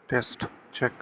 Test, check.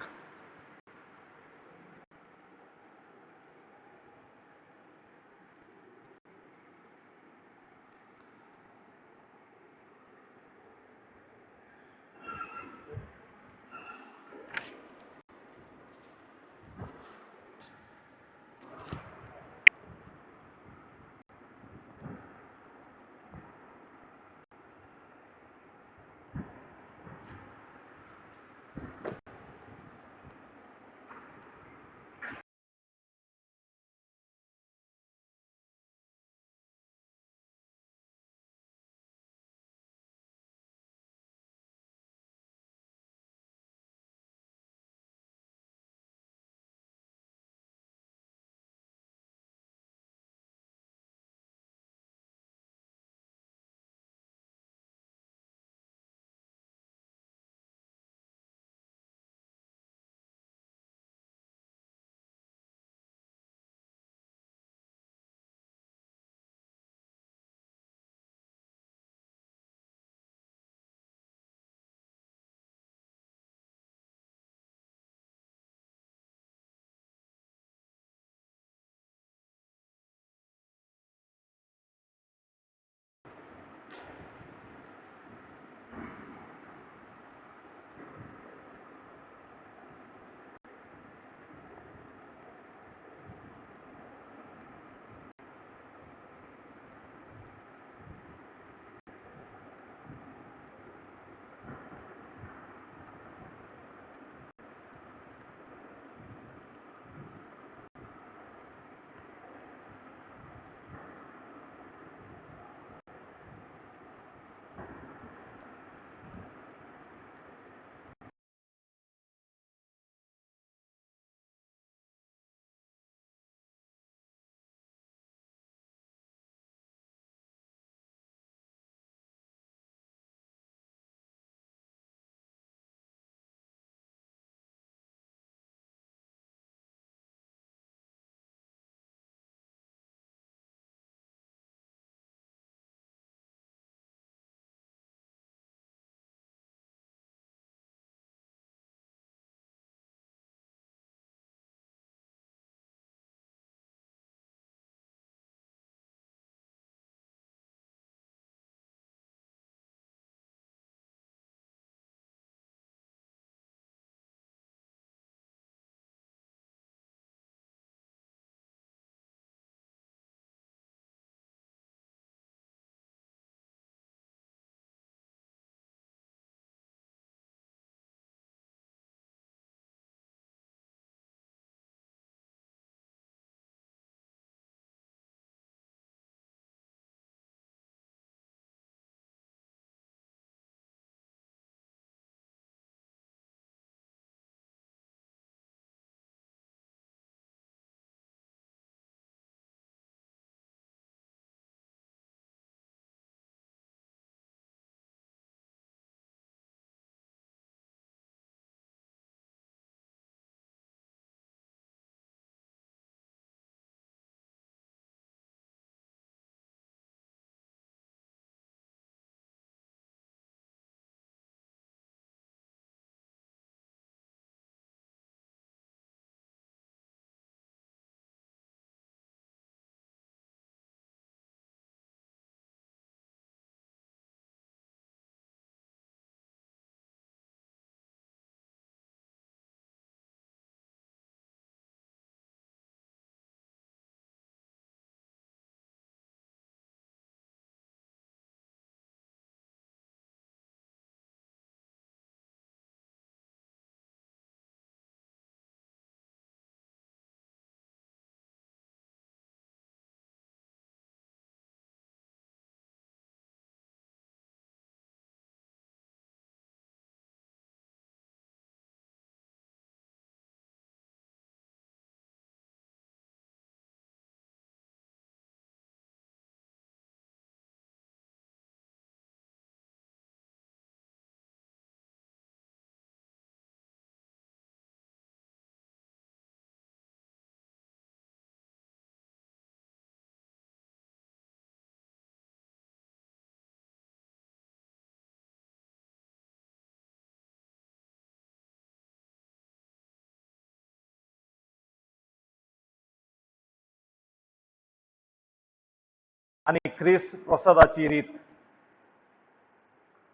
आनी क्रिस्त प्रसादाची रीत.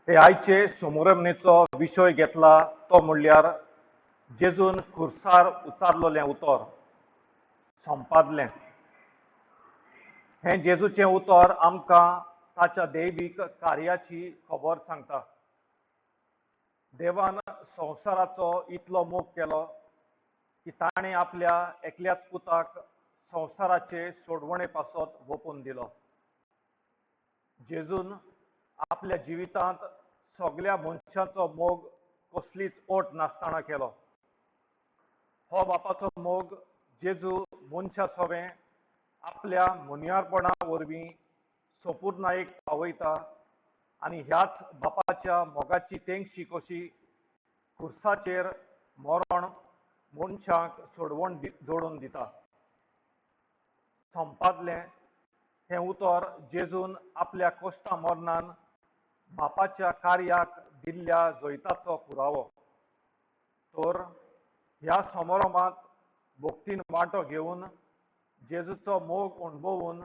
हे आयचे सोमोरमनेचो विशय घेतला तो म्हणल्यार जेजून खुर्सार उचारलेलें उतर संपादलें. हें जेजूचें उतर आमकां ताच्या दैवीक कार्याची खबर सांगता. देवान संवसाराचो इतलो मोग केलो की ताणें आपल्या एकल्याच पुताक संवसाराचे सोडवणे पासत वोपून दिलो. जेजून आपल्या जिवितांत सगल्या मनशांचो मोग कसलीच ओट नासतना केलो. हो बापाचो मोग जेजू मनशा सवें आपल्या मुनियारपणा वरवीं सोपूर्णायेक पावयता आनी ह्याच बापाच्या मोगाची तेंगशी कशी खुर्साचेर मरण मनशांक सोडवण जोडून दिता. संपादलें हें उतर जेजून आपल्या कश्टा मरणान बापाच्या कार्याक दिल्ल्या जैताचो पुरावो. तर ह्या समारंभात भक्तीन वांटो घेवन जेजूचो मोग अणभवून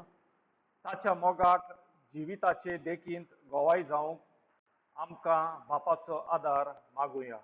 ताच्या मोगाक जिविताचे देखींत गवाय जावंक आमकां बापाचो आदार मागुया.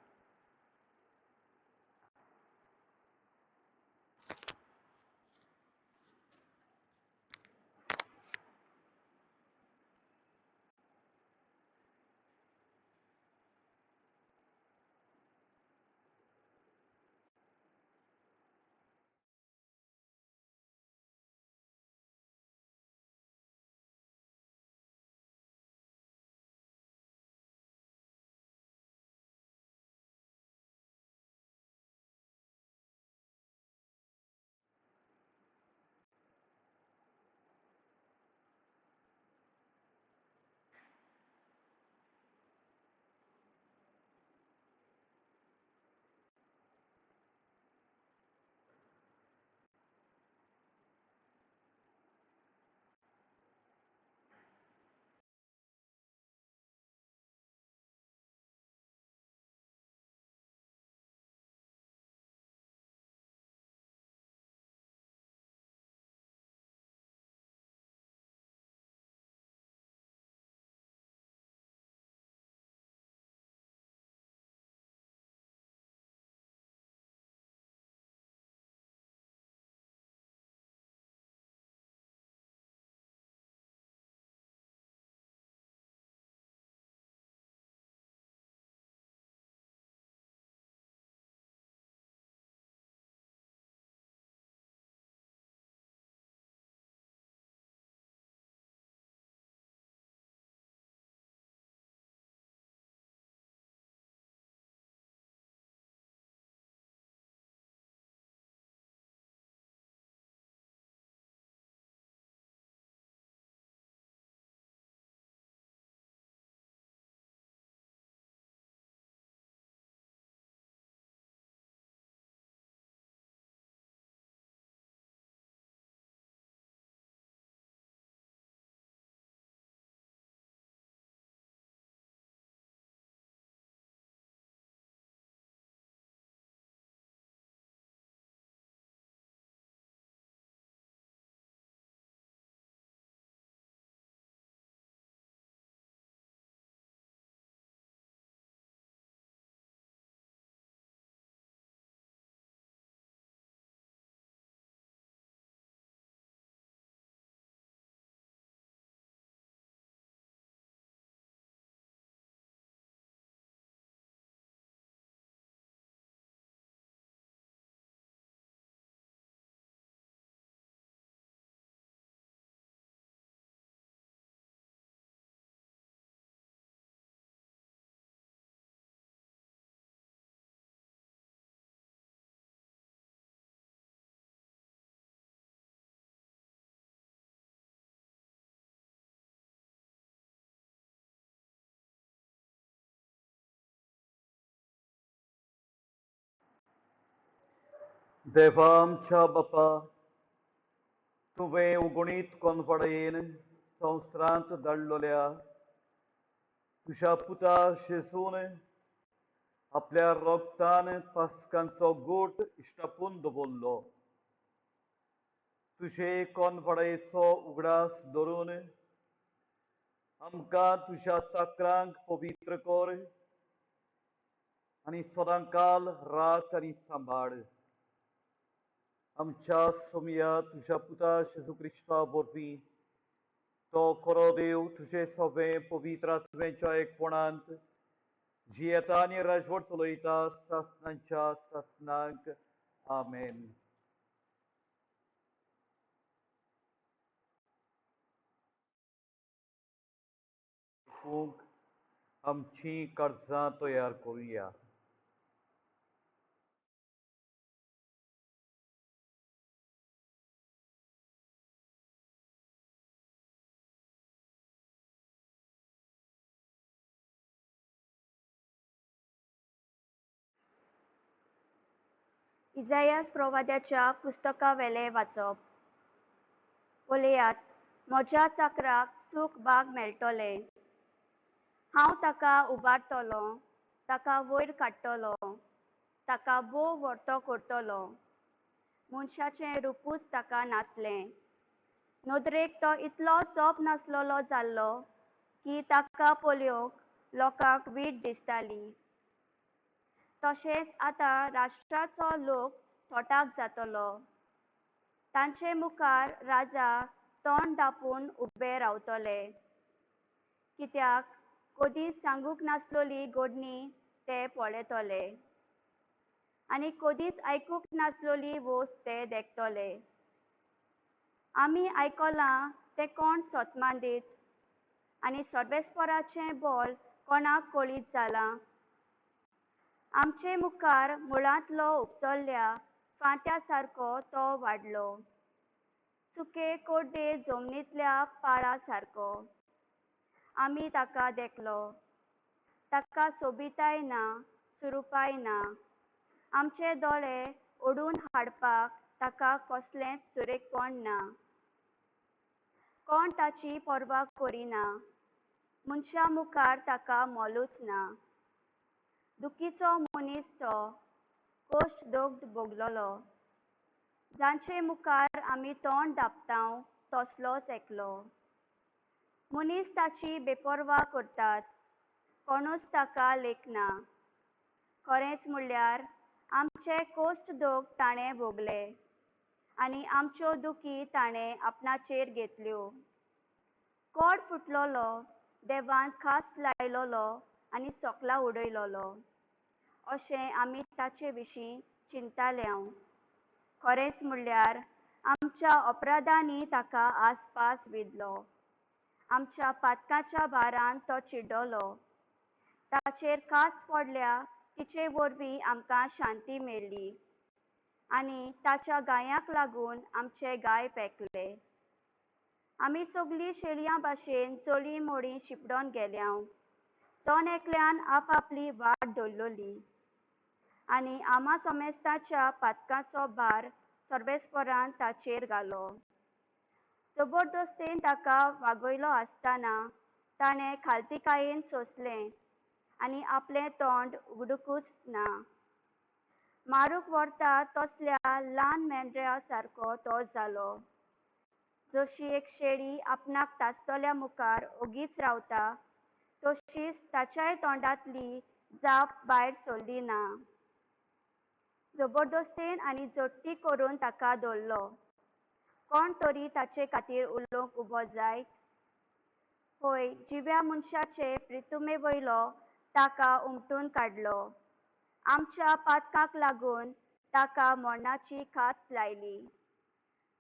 देवा आमच्या बापा, तुवें उगणीत कोनफाडयेन संवसारांत धाडलोल्या तुज्या पुता जेजून आपल्या रोगतान पास्कांचो गोट इश्टापून दवरलो. तुजे कोनफडायेचो उगडास धरून आमकां तुज्या चाकरांक पवित्र कर आनी सदांकाल राख आनी सांबाळ. आमच्या सोमया तुज्या पुता जेजू क्रिस्ता वरवीं तो खरो देव तुजे सगळे पवित्र आत्म्याच्या एकपणांत जियेता आनी राजवट चलयता सासणांच्या सासणांक. आमेन. आयकूंक आमचीं कर्जां तयार करुया. इजायास प्रवाद्याच्या पुस्तकावेलें वाचप. पळयात, म्हज्या चाकराक सूख भाग मेळटलें. हांव ताका उबारतलों, ताका वयर काडटलों, ताका भोव व्हरतो करतलों. मनशाचें रुपूच ताका नासलें. नदरेक तो इतलो सोब नासलेलो जाल्लो की ताका पळोवंक लोकांक वीट दिसताली. तशेंच आतां राष्ट्राचो लोक थोटाक जातलो. तांचे मुखार राजा तोंड धांपून उबे रावतले. कित्याक कदीच सांगूंक नासलोली घडणी ते पळयतले आनी कदीच आयकूंक नासलोली वस्त ते देखतले. आमी आयकलां तें कोण सतमान दीत आनी सर्वेस्पराचें बोल कोणाक कळीत जालां? आमचे मुखार मुळांतलो उपसल्ल्या फांत्या सारको तो वाडलो, सुके कोड्डे जमनींतल्या पाळा सारको. आमी ताका देखलो. ताका सोबिताय ना, सुरुपाय ना. आमचे दोळे ओडून हाडपाक ताका कसलेंच सुरेखपण ना. कोण ताची पर्वा करिना. मनशा मुखार ताका मोलूच ना. दुखीचो मनीस तो, कश्ट दोग्ध भोगलोलो. जांचे मुखार आमी तोंड धांपतांव तसलोच एकलो. मनीस ताची बेपर्वा करतात, कोणूच ताका लेखना. खरेंच म्हणल्यार आमचे कश्ट दोग ताणें भोगले आनी आमच्यो दुखी ताणें आपणाचेर घेतल्यो. कोड फुटलोलो, देवान खास लायलोलो आनी सोकला उडयलोलो अशें आमी ताचे विशीं चिंताले. खरेंच म्हणल्यार आमच्या अपराधांनी ताका आसपास विधलो. आमच्या पातकाच्या भारान तो चिड्डलो. ताचेर कास्त पडल्या तिचे वरवीं आमकां शांती मेळ्ळी आनी ताच्या गायांक लागून आमचे गाय पेकले. आमी सगळीं शेळयां भाशेन चोळी मोळी शिपडोन गेल्यांव. जण एकल्यान आपआपली वाट धरलोली आनी आमा समेस्ताच्या पातकाचो भार सर्वेस्परान ताचेर घालो. जबरदस्तेन ताका वागयलो आसतना ताणें खालतीकायेन सोंसलें आनी आपलें तोंड उगडुकूच ना. मारूंक व्हरता तसल्या ल्हान मेंढऱ्या सारको तो जालो. जशी एक शेळी आपणाक तासतल्या मुखार ओगीच रावता तशीच ताच्याय तोंडांतली जाप भायर सरली ना. जबरदस्तेन आनी झडटी करून ताका धरलो. कोण तरी ताचे खातीर उलोवंक उबो जायत? हय, जिव्या मनशाचे प्रितुमे वयलो ताका उमटून काडलो. आमच्या पातकाक लागून ताका मरणाची खास्त लायली.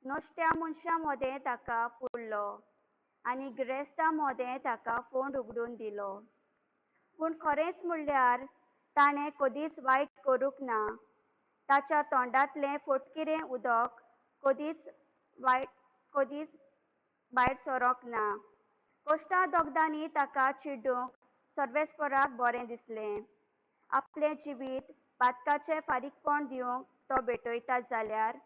नश्ट्या मनशां मदें ताका पुरलो आनी गिरेस्तां मदें ताका फोंड उगडून दिलो. पूण खरेंच म्हणल्यार ताणें कदीच वायट करूंक ना. ताच्या तोंडांतलें फटकिरें उदक कदीच भायर सरोंक ना. कश्टां दोगदांनी ताका चिड्डूंक सर्वेस्पराक बरें दिसलें. आपलें जिवीत पातकाचें फारीकपण दिवंक तो भेटयता जाल्यार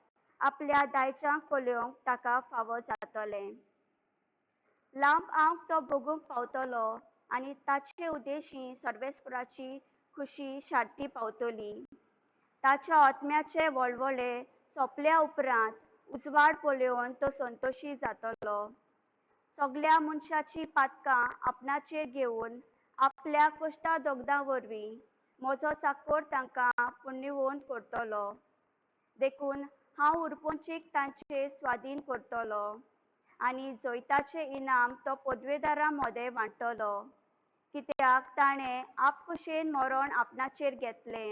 आपल्या दायजांक पळोवंक ताका फावो जातलें. लांब आंक तो भोगूंक पावतलो आनी ताचे उद्देशी सर्वेस्पराची खुशी शार्ती पावतली. ताच्या आत्म्याचे वळवळे सोंपल्या उपरांत उजवाड पळोवन तो संतोशी जातलो. सगल्या मनशाचीं पातकां आपणाचेर घेवन आपल्या कश्टा दोगदां वरवीं म्हजो चाकोर तांकां पुण्यवंत करतलो. देखून हांव उरपोंचीक तांचे स्वादीन करतलो आनी जैताचें इनाम तो पदवेदारां मदें वांट्टलो. कित्याक ताणें आपकुशेन मरण आपणाचेर घेतलें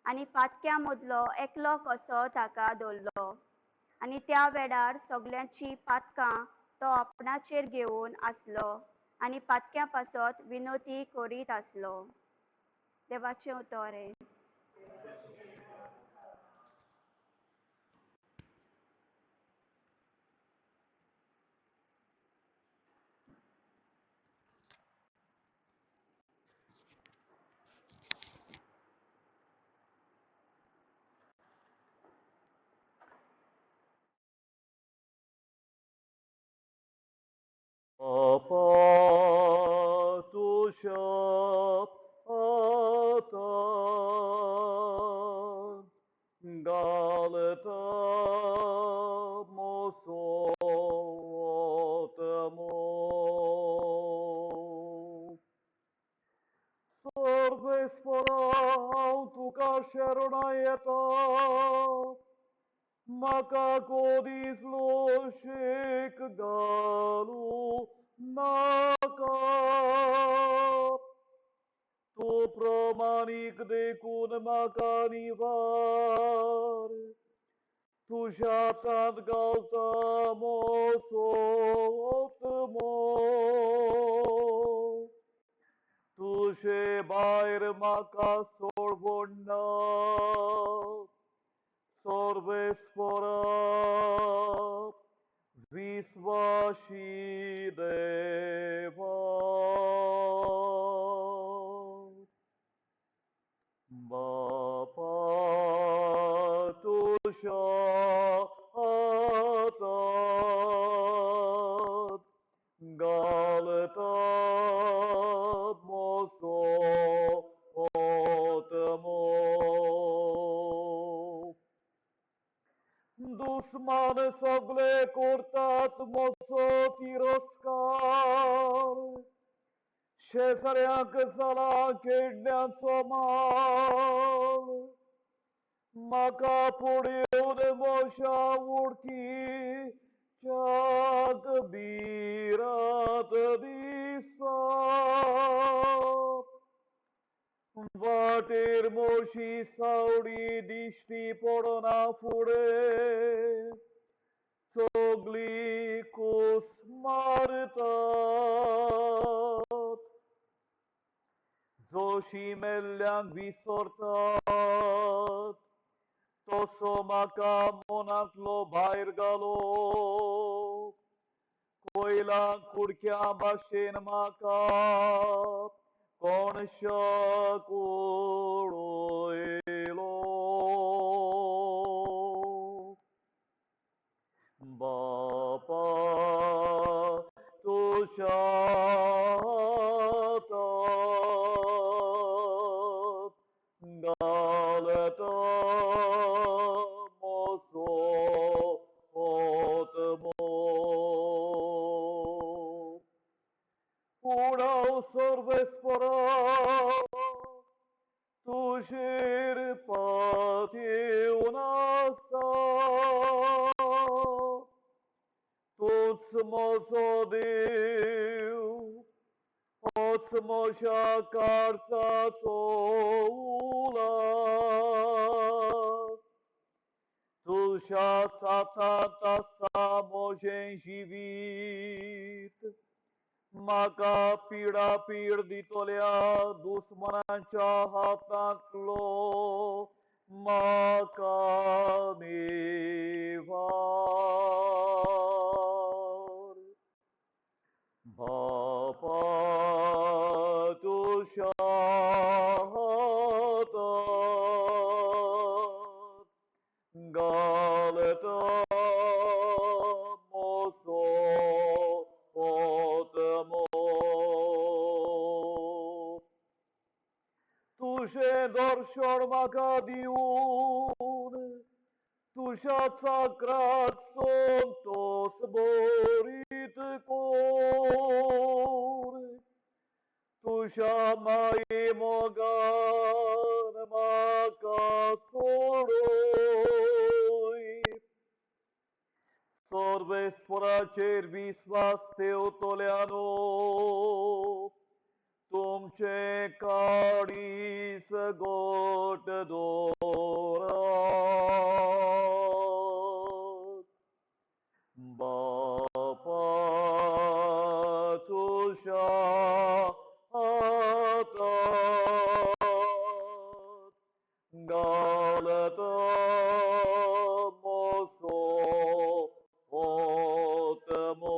आनी पातक्यां मदलो एकलो कसो ताका दवरलो आनी त्या वेळार सगल्यांचीं पातकां तो आपणाचेर घेवन आसलो आनी पातक्यां पासत विनोती करीत आसलो. देवाचें उतर हें. बापा तुज्या हातांत घालता म्हजो आत्मो. सर्वेस्परा हांव तुका शरणा येता, म्हाका कोदीस लोशीक घालूं नाका. तूं प्रमाणीक देखून म्हाका निवार, तुज्या हातांत घालता म्हजो आत्मो. तुजे भायर म्हाका सोडवण ना, सर्वेस्परा विस्वाशी देवा. बापा तुज्या हातांत घालता म्हजो आत्मो. दुस्मान सगळे करतात म्हजो तिरस्कार, शेजाऱ्यांक जाला खेडण्यांचो माल. म्हाका पळोवन म्हज्या वळखीच्याक भिरांत दिसता. वाटेर म्हजी सावळी दिश्टी पडना फुडें सगळीं कूस मारतात. जशी मेल्ल्यांक विसरतात तसो म्हाका मनांतलो भायर घालो. कोयला कुडक्या भाशेन म्हाका कोणशाक उडयलो. बापा तुज्या हातांत घालता म्हजो आत्मो. उडाव सर्वेस्परा तुजेर पातयेवन आसा, तूंच म्हजो देव, होच म्हज्या काळजाचो उलास. तुज्या हातांत आसा म्हजें जिवीत, म्हाका पिडा पीड दितल्या दुस्मानाच्या हातांतलो म्हाका निवार. बापा तुज्या हातांत घालता म्हजो आत्मो. तुजें दर्शन म्हाका दिवन तुज्या तुज्या चाकराक संतोस बरीत कोर, तुज्या माये मोगान म्हाका सोडय। सर्वेस्पराचेर विस्वास ठेवतल्यानो, तुमचे काडीस गोट दवरात। बापा तुज्या हातात घालता म्हजो आत्मो।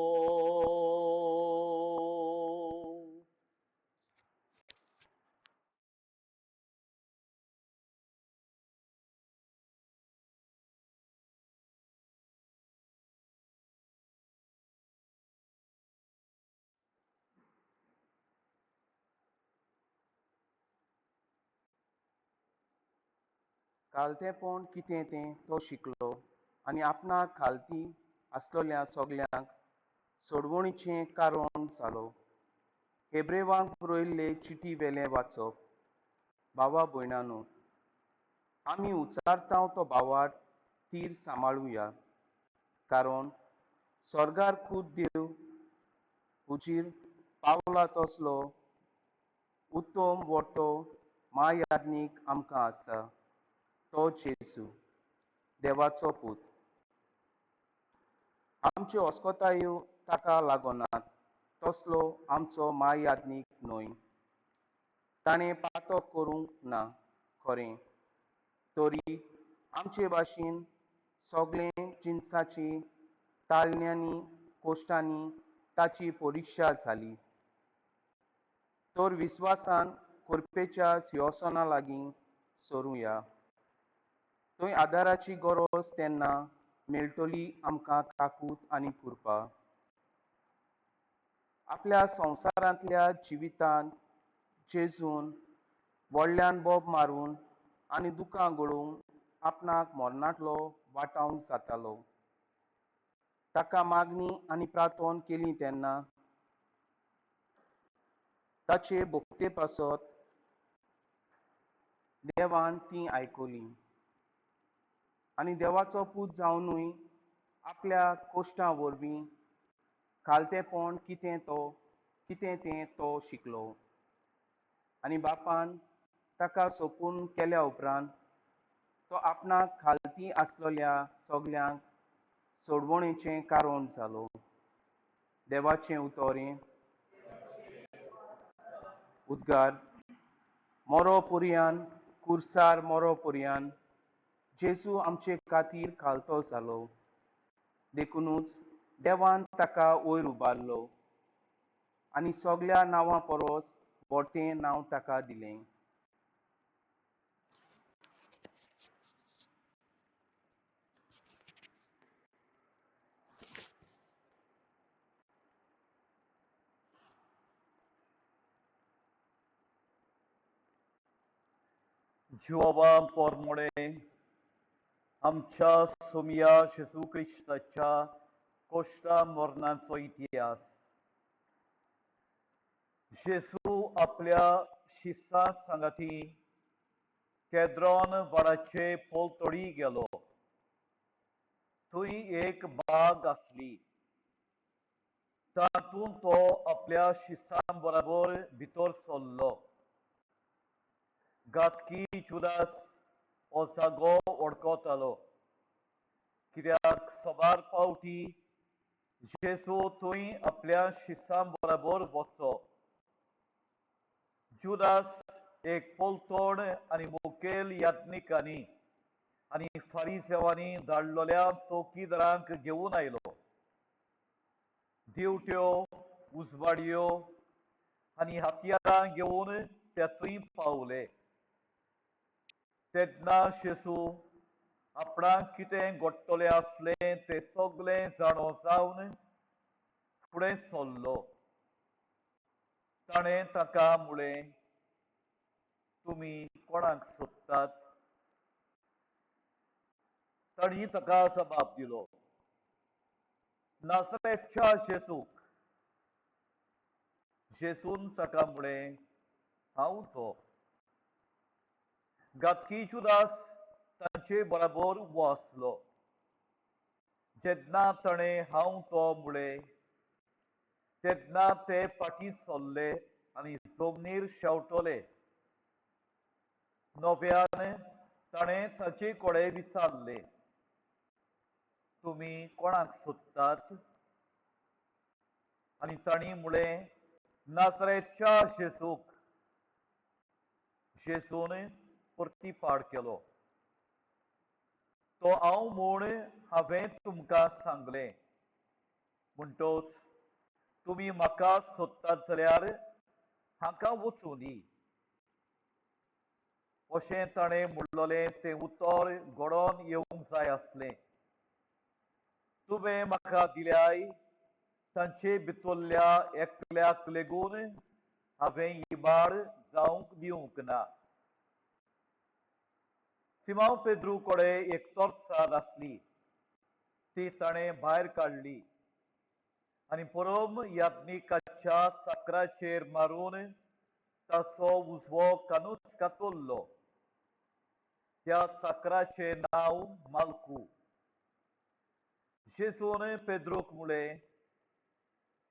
खालतेपण कितें तें तो शिकलो आनी आपणाक खालती आसलोल्या सगल्यांक सोडवणीचें कारण जालो। हेब्रेवांक बरयल्ले चिटी वेलें वाचप। भावा भयणानो, आमी उच्चारता तो भावार्थ तीर सांबाळुया, कारण स्वर्गार खूद देव हुजीर पावला तसलो उत्तम व्हडतो म्हायाज्ञीक आमकां आसा, तो जेजू देवाचो पूत। आमच्यो अस्कतायो ताका लागनात तसलो आमचो म्हायाज्ञीक न्हय। ताणें पातक करूंक ना खरें, तरी आमचे भाशेन सगळे जिनसाची ताळण्यांनी कोश्टांनी ताची परिक्षा जाली। तर विस्वासान करपेच्या सिंहासना लागीं सरुया, थंय आदाराची गरज तेन्ना मेळटली आमकां काकूत आनी कृपा। आपल्या संवसारांतल्या जिवितांत जेजून व्हडल्यान बोब मारून आनी दुकां गळोवन आपणाक मरणांतलो वाटावंक जातालो। ताका मागणी आनी प्रार्थना केली तेन्ना ताचे भक्ते पासत देवान ती आयकली आनी देवाचो पूत जावनूय आपल्या कोश्टां वरवीं खालतेपण कितें तें तो शिकलो आनी बापान ताका सोपून केल्या उपरांत तो आपणाक खालती आसलोल्या सगल्यांक सोडवणेचें कारण जालो। देवाचें उतोरें उद्गार मोरो पुरयान कुर्सार मोरो पुरयान जेजू आमचे खातीर खालतो जालो, देखुनूच देवान ताका वयर उबारलो आनी सगल्या नांवां परस व्हडतें नांव ताका दिलें। जिवाबा पोरमोडे आमच्या सोमया जेजू क्रिस्ताच्या कोश्टा मरणाचो इतिहास। जेजू आपल्या शिसां सांगाती केद्रॉन वाडाचे पोलतडी गेलो। थंय एक बाग आसली, तातूंत तो आपल्या शिसां बराबर भितर सरलो। घातकी जुदास हो जागो वळखतालो, कित्याक सबार पावटी जेजू थंय आपल्या शिसां बराबर वचो। जुदास एक पोलतोड आनी मुखेल याज्ञिकांनी आनी फारिजेवांनी धाडलेल्या चौकीदारांक घेवन आयलो। दिवट्यो, उजवाडयो आनी हत्यारां घेवन ते थंय पावले। तेन्ना जेजू आपणाक कितें घडटलें आसलें तें सगळें जाणो जावन फुडें सरलो। ताणें ताका म्हळें, तुमी कोणाक सोदतात? तांणी ताका जबाब दिलो, नासरेतच्या जेजूक. जेजून ताका म्हळें, हांव तो. घातकी जुदास तांचे बराबर उबो आसलो. जेन्ना ताणें हांव तो म्हळें तेन्ना ते फाटीं सरले आनी जमनीर शेंवटले. नव्यान ताणें ताचे कडेन विचारलें, तुमी कोणाक सोदतात? आनी तांणी म्हळें, नासरेतच्या जेजूक. जेजून परतीपाड केलो, तो हांव म्हूण हांवें तुमकां सांगलें. म्हणटच तुमी म्हाका सोदतात जाल्यार हांकां वचूं दी. अशें ताणें म्हणलेलें तें उतर घडोवन येवंक जाय आसलें, तुवें म्हाका दिल्याय तांचे भितरल्या एकल्याक लेगून हांवें इबाड जावंक दिवंक ना. सिमांव पेद्रू कडेन एक तरसाद आसली, ती ताणें भायर काडली आनी परम याज्ञिकाच्या चाकराचेर मारून ताचो उजवो कानूच कातरलो. त्या चाकराचें नांव मालकू. जेजून पेद्रूक म्हळें,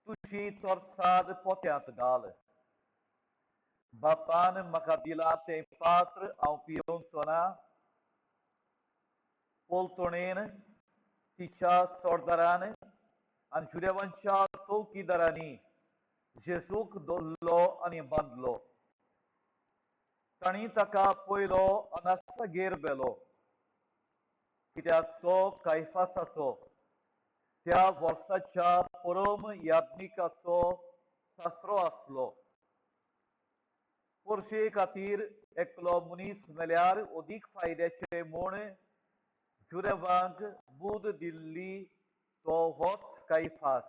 तुजी तरसाद पोत्यांत घाल. बापान म्हाका दिलां तें पात्र हांव पियोवचो ना? पोलतणेन तिच्या सरदारान आनी जुदेवांच्या चौकीदारांनी जेजूक धरलो आनी बांदलो. तांणी ताका पयलो अनासागेर व्हेलो, कित्याक तो कायफासाचो, त्या वर्साच्या परम याज्ञिकाचो सासरो आसलो. पोरशे खातीर एकलो मनीस मेल्यार अदीक फायद्याचें म्हूण जुदेवांक बूद दिल्ली तो होच कायफास.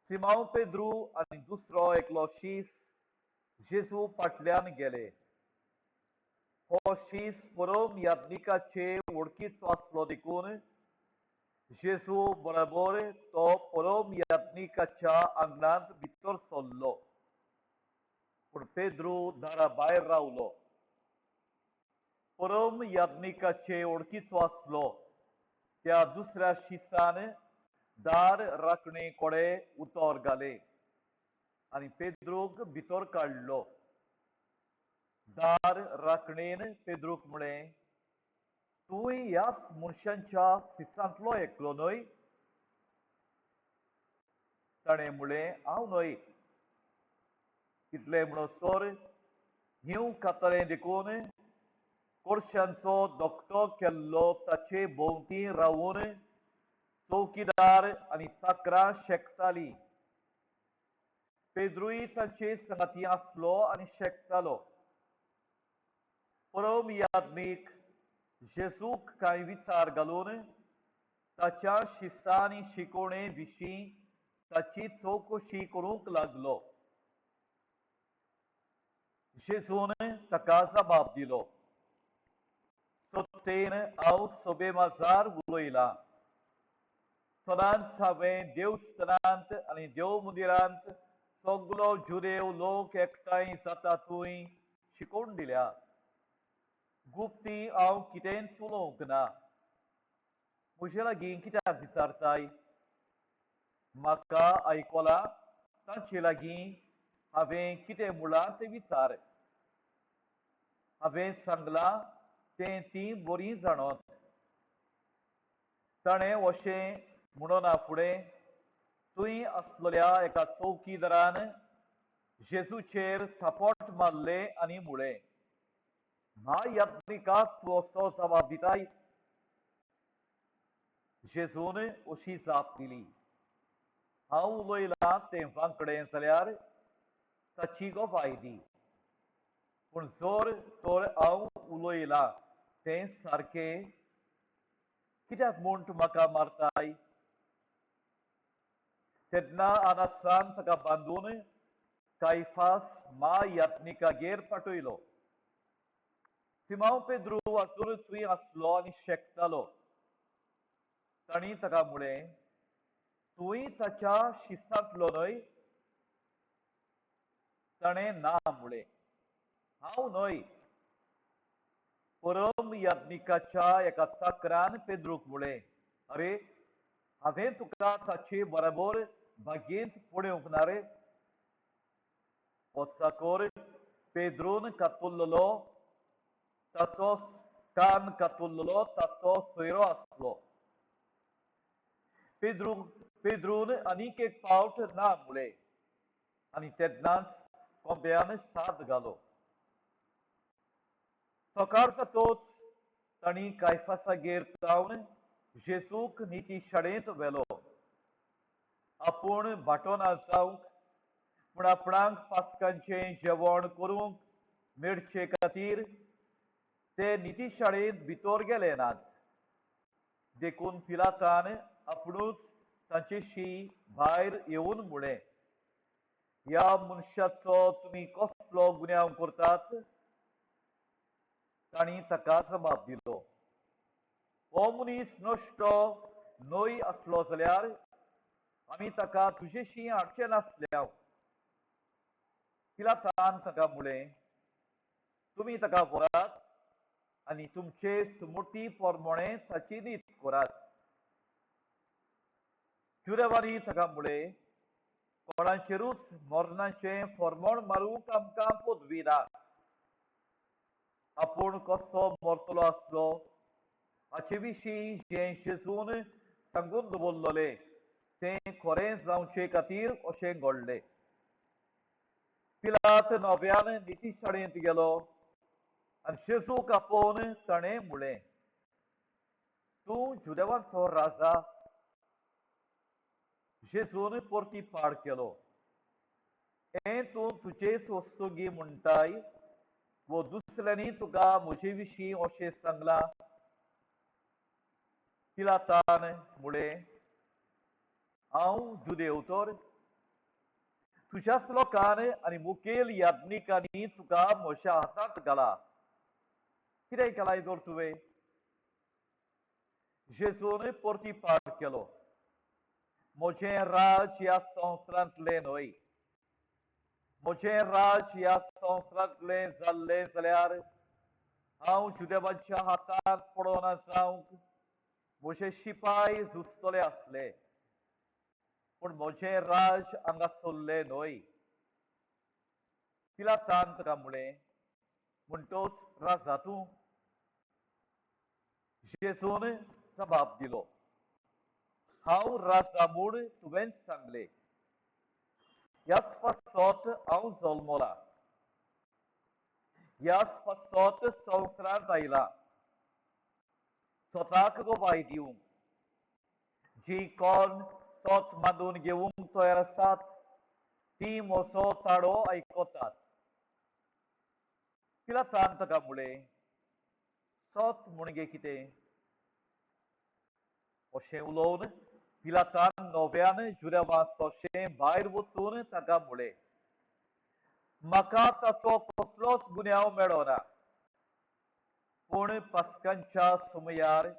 सिमांव पेद्रू आनी दुसरो एकलो शीस जेजू फाटल्यान गेले. हो शीस परम याज्ञिकाचे वळखीचो आसलो देखून जेजू बराबर तो परम याज्ञिकाच्या आंगणांत भितर सरलो. पूण पेद्रू दारा भायर रावलो. परम याज्ञिकाचे वळखीचो आसलो त्या दुसऱ्या शिसान दार राखणे कडेन उतर घालें आनी पेद्रूक भितर काडलो. दार राखणेन पेद्रूक म्हळें, तूंय ह्याच मनशांच्या शिसांतलो एकलो न्हय? ताणें म्हळें, हांव न्हय. इतलें म्हणसर हींव खातालें देखून कोळशांचो धकटो केल्लो ताचे भोंवती रावून चौकीदार आनी चाकरां शेकतालीं. पेद्रूय तांचे सांगाती आसलो आनी शेकतालो. परम याज्ञीक जेजूक कांय विचार घालून ताच्या शिस्ता आनी शिकवणे विशीं ताची चवकशी करूंक लागलो. जेजून ताका जबाब दिलो, सत्तेन हांव सभे माजार उलयलां. सदांच हांवें देवस्थानांत आनी देव मंदिरांत सगलो जुदेव लोक एकठांय जाता थंय शिकोवन दिल्या. गुप्ती हांव कितेंच उलोवंक ना. म्हजे लागीं कित्याक विचारताय? म्हाका आयकलां तांचे लागीं हांवें कितें म्हळां तें विचार. हांवें सांगलां तें तीं बरीं जाणत. ताणें अशें म्हणना फुडें थंय आसलेल्या एका चौकीदारान जेजूचेर थापट मारलें आनी म्हळें, म्हायात्रिकाक तूं असो जबाब दिताय? जेजून अशी जाप दिली, हांव उलयलां तें वांकडें जाल्यार ताची गवाय दी, पूण जर तर हांव उलयलां तें सारकें, कित्याक म्हूण तूं म्हाका मारताय? तेन्ना आनासान ताका बांदून कायफास म्हायात्निकागेर पाठयलो. सिमांव पेद्रू आसून थंय आसलो आनी शेकतालो. तांणी ताका म्हळें, तूंय ताच्या शिसांतलो न्हय? ताणें ना म्हळें, हांव न्हय. परम याज्ञिकाच्या एका चाकरान पेद्रूक म्हळें, अरे, हांवें तुका ताचे बराबर बागेंत पळोवंक ना रे? हो चाकर पेद्रून कातुल्लो ताचो कान कातुल्लो ताचो सोयरो आसलो. पेद्रून आनीक एक फावट ना म्हळें आनी तेन्नाच कोंब्यान साद घालो. सकाळ जातोच तांणी कायफासागेर जावन जेजूक निती शाळेंत व्हेलो. आपूण बाटो ना जावंक पूण आपणाक पास्कांचें जेवण करूंक मेळचे खातीर ते निती शाळेंत भितर गेले नात. देखून पिलातान आपणूच तांचेशी भायर येवन म्हळें, ह्या मनशाचो तुमी कसलो गुन्यांव करतात? तांणी ताका जबाब दिलो, हो मनीस नश्टो न्हय आसलो जाल्यार आमी ताका तुजेशी हाडचे नासले. पिलातान ताका म्हळें, तुमी ताका व्हरात आनी तुमचे सुमटी प्रमाणें ताची नीत करात. जुदेवांनी ताका म्हळें, कोणाचेरूच मरणाचें फर्मण मारूंक आमकां पदवी ना. आपूण कसो मरतलो आसलो हाचे विशीं जें जेजून सांगून दवरलेलें तें खरें जावचे खातीर अशें घडलें. पिलात नव्यान निती शाळेंत गेलो आनी जेजूक आपोवन ताणें म्हळें, तूं जुदेवांचो राजा? जेजून परती पाड केलो, हें तूं तुजेच वस्तुगी म्हणटाय वो दुसऱ्यांनी तुका म्हजे विशीं अशें सांगलां? पिलातान म्हळें, हांव जुदेव तर? तुज्याच लोकान आनी मुखेल याज्ञिकांनी तुका म्हज्या हातांत घाला. कितें केलाय तर तुवें? जेजून परती पाड केलो, म्हजें राज ह्या संवसारांतलें न्हय. म्हजें राज ह्या संवसारांतलें जाल्लें जाल्यार हांव जुदेवाच्या हातांत पडना जावंक म्हजे शिपाय झुजतले आसले, पूण म्हजें राज हांगासरलें न्हय. पिलातान ताका म्हळें, म्हणटोच राजा तूं? जेजून जबाब दिलो, हांव राजा म्हूण तुवेंच सांगलें. ह्याच पासत हांव जल्मला, ह्याच पासत संवसारांत आयला, स्वताक गवाय दिवंक. जी कोण सत मानून घेवंक तयार आसात ती म्हजो ताळो आयकतात. पिलातान ताका म्हळें, सत म्हणगे कितें? अशें उलोवन पिलातान नव्यान जुदेवा सोशें भायर वचून ताका म्हळें, म्हाका ताचो कसलोच गुन्यांव मेळना, पूण पास्कांच्या समयार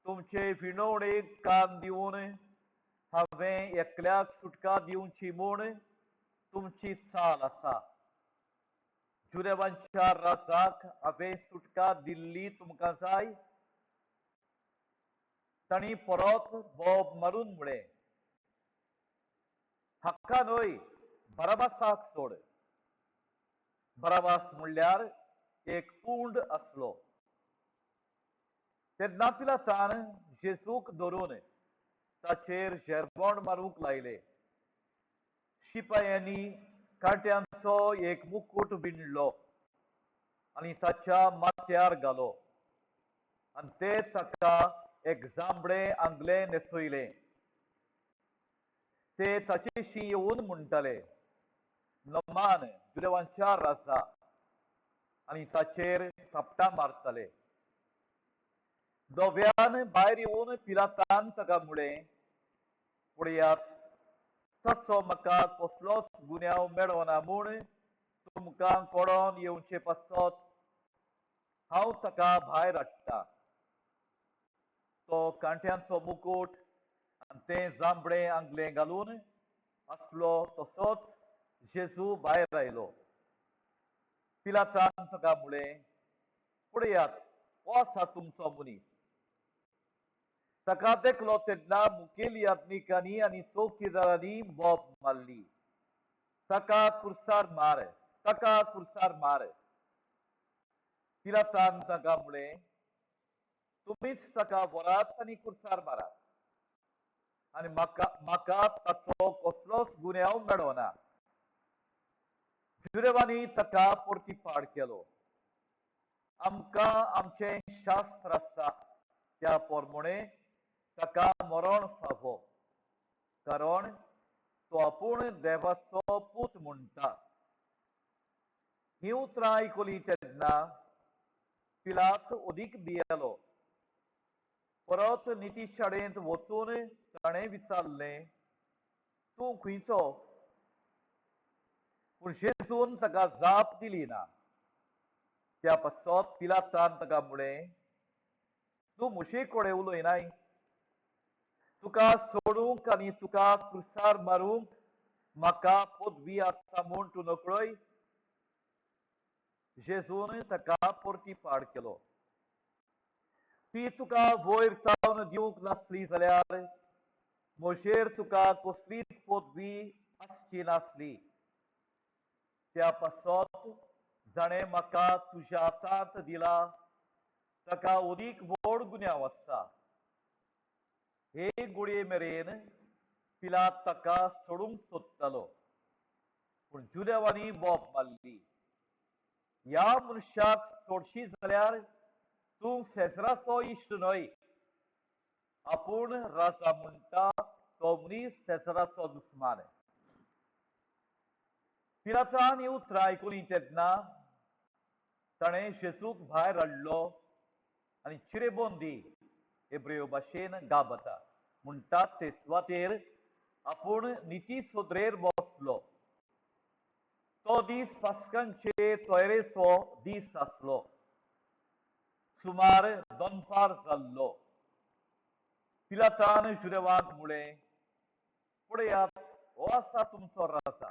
तुमचे विनवणेक कान दिवन हांवें एकल्याक सुटका दिवची म्हूण तुमची चाल आसा. जुदेवांच्या राजाक हांवें सुटका दिल्ली तुमकां जाय? तांणी परत बोब मारून म्हळें, हाका न्हय, बराबासाक सोड. बराबास म्हणल्यार एक पूंड आसलो. तेन्ना पिलातान जेजूक धरून ताचेर झेरबोंड मारूंक लायले. शिपायांनी कांट्यांचो एक मुकूट विणलो आनी ताच्या माथ्यार घालो आनी ते ताका एक जांबळें आंगलें न्हेसयलें. ते ताचेशी येवन म्हणटाले, नमान जुदेवांच्या राजा, आनी ताचेर थापटां मारताले. दोव्यान भायर येवन पिलातान ताका म्हळें, पळयात, ताचो म्हाका कसलोच गुन्यांव मेळना म्हूण तुमकां कळोन येवचे पासत हांव ताका भायर हाडटा. तो कांट्यांचो मुकूट आनी तें जांबळें आंगलें घालून आसलो तसोच जेजू भायर आयलो. पिलातान ताका म्हळें, पळयात, हो आसा तुमचो मनीस. ताका देखलो तेन्ना मुखेल याज्ञिकांनी आनी चौकीदारांनी बोब मारली, ताका कुर्सार मार, ताका कुर्सार मार. पिलातान ताका म्हळें, तुमीच ताका व्हरात आनी कुर्सार मारात आनी म्हाका ताचो कसलोच गुन्यांव मेळना. जुदेवांनी ताका परतीपाड केलो, आमकां आमचें शास्त्र आसा त्या प्रमाणे ताका मरण फावो, कारण तो आपूण देवाचो पूत म्हणटा. हीं उतरां आयकलीं तेन्ना पिलात अदीक भियेलो. परत निती शाळेंत वचून ताणें विचारलें, तूं खंयचो? पूण जेजून ताका जाप दिली ना. त्या पासत पिलातान ताका म्हळें, तूं म्हजे कडेन उलयनाय? तुका सोडूंक आनी तुका कुर्सार मारूंक म्हाका पदवी आसा म्हूण तूं नकळय? जेजून ताका परतीपाड केलो, ती तुका वयर सावन दिवंक नासली जाल्यार म्हजेर तुका कसलीच पदवी आसची नासली. त्या पासत जाणें म्हाका तुज्या हातांत दिला ताका अदीक व्हड गुन्यांव आसा. हे गुळये मेरेन पिलात ताका सोडूंक सोदतालो, पूण जुदेवांनी बोब मारली, ह्या मनशाक सोडशी जाल्यार तूं सेसराचो इश्ट न्हय. आपूण राजा म्हणटा तो मनीस सेसराचो दुस्मान. पिलातान हीं उतरां आयकलीं तेन्ना ताणें जेजूक भायर हाडलो आनी चिरेबंदी, हेब्रेव भाशेन गाबता म्हणटात ते सुवातेर आपूण निती सोदरेर बसलो. तो दीस पास्कांचे तयारेचो दीस आसलो. सुमार दनपार जाल्लो. पिलातान जुदेवांक म्हळें, पळयात, हो आसा तुमचो राजा.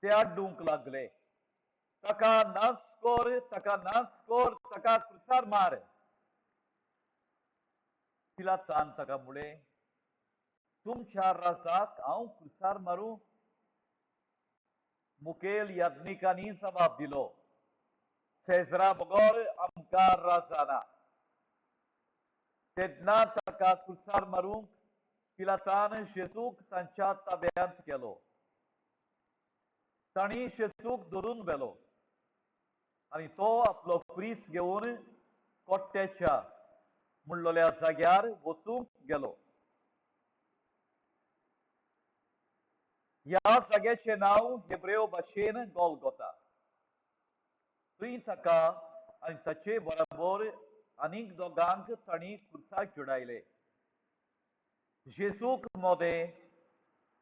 ते आड्डूंक लागले, ताका नाच कर, ताका नाच कर, ताका कुर्सार मार. पिलातान ताका म्हळें, तुमच्या राजाक हांव कुर्सार मारूं? मुखेल याज्ञिकांनी जबाब दिलो, सेजरा बगर आमकां राजा ना. तेन्ना ताका कुर्सार मारूंक पिलातान जेजूक तांच्या ताब्यांत केलो. तांणी जेजूक धरून व्हेलो आनी तो आपलो क्रीस घेवन कोट्ट्याच्या म्हणलोल्या जाग्यार वचूंक गेलो. ह्या जाग्याचें नांव हेब्रेव भाशेन गोलगोता. थंय ताका आनी ताचे बराबर आनीक दोगांक तांणी खुर्साक चिडायले, जेजूक मदें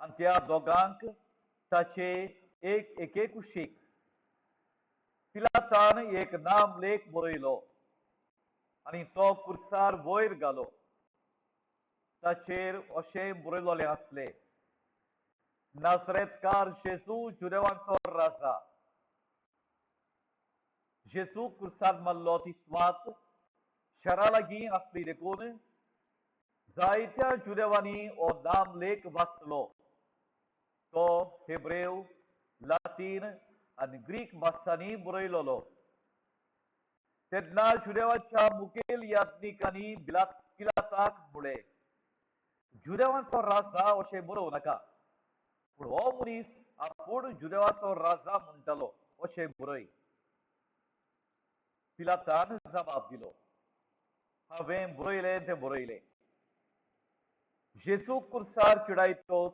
आनी त्या दोगांक ताचे एक एके कुशीक. पिलातान एक नाम लेख बरयलो आनी तो कुर्सार वयर घालो. ताचेर अशें बरयलोलें आसलें, नासरेतकार जेजू जुदेवांचो राजा. जेजू कुर्सार मारलो ती सुवात शारा लागीं आसली देखून जायत्या जुदेवांनी हो नाम लेख वाचलो. तो हेब्रेव, लातीन आनी ग्रीक भासांनी बरयलोलो. तेन्ना जुदेवाच्या मुखेल याज्ञिकांनी पिलाताक म्हळें, जुदेवांचो राजा अशें बरोवं नाका, पूण हो मनीस आपूण जुदेवाचो राजा म्हणटालो अशें बरय. पिलातान जबाब दिलो, हांवें बरयलें तें बरयलें. जेजूक कुर्सार चिडायतोच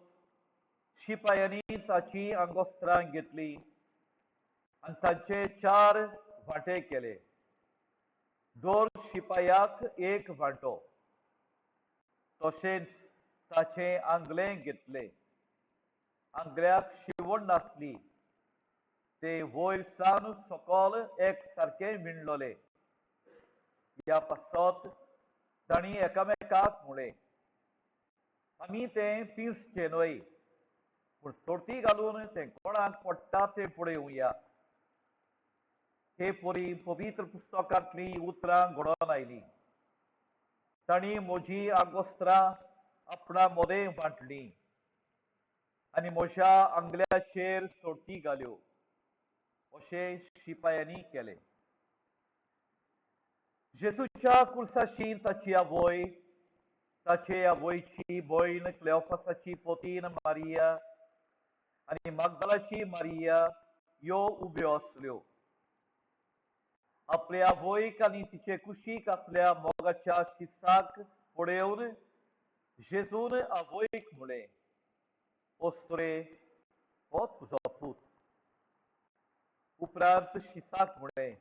शिपायांनी ताची आंगवस्त्रां घेतली आनी तांचे 4 वांटे केले. दर शिपायाक एक वांटो. तशेंच ताचें आंगलें घेतलें. आंगल्याक शिवण नासली. ते वयर सावन सकल एक सारकें विणलोले. ह्या पासत तांणी एकामेकाक म्हळें, आमी तें पिंजचें न्हय, पूण सोर्ती घालून तें कोणाक पडटा तें पळोवया. हे परी पवित्र पुस्तकांतलीं उतरां घडोवन आयलीं. तांणी म्हजी आंगवस्त्रां आपणा मदें वांटलीं आनी म्हज्या आंगल्याचेर सोटी घाल्यो. अशें शिपायांनी केलें. जेजूच्या कुर्साशी ताची आवय, ताचे आवयची भयण, क्लेओफासाची पोतीन मारिया आनी मागदालाची मारिया ह्यो उब्यो आसल्यो. आपले आवयक आनी तिचे कुशीक आपल्या मोगाच्या शिसाक पळोवन जेजून आवयक म्हळें, अस्तुरे, हो तुजो पूत. उपरांत शिसाक म्हळें,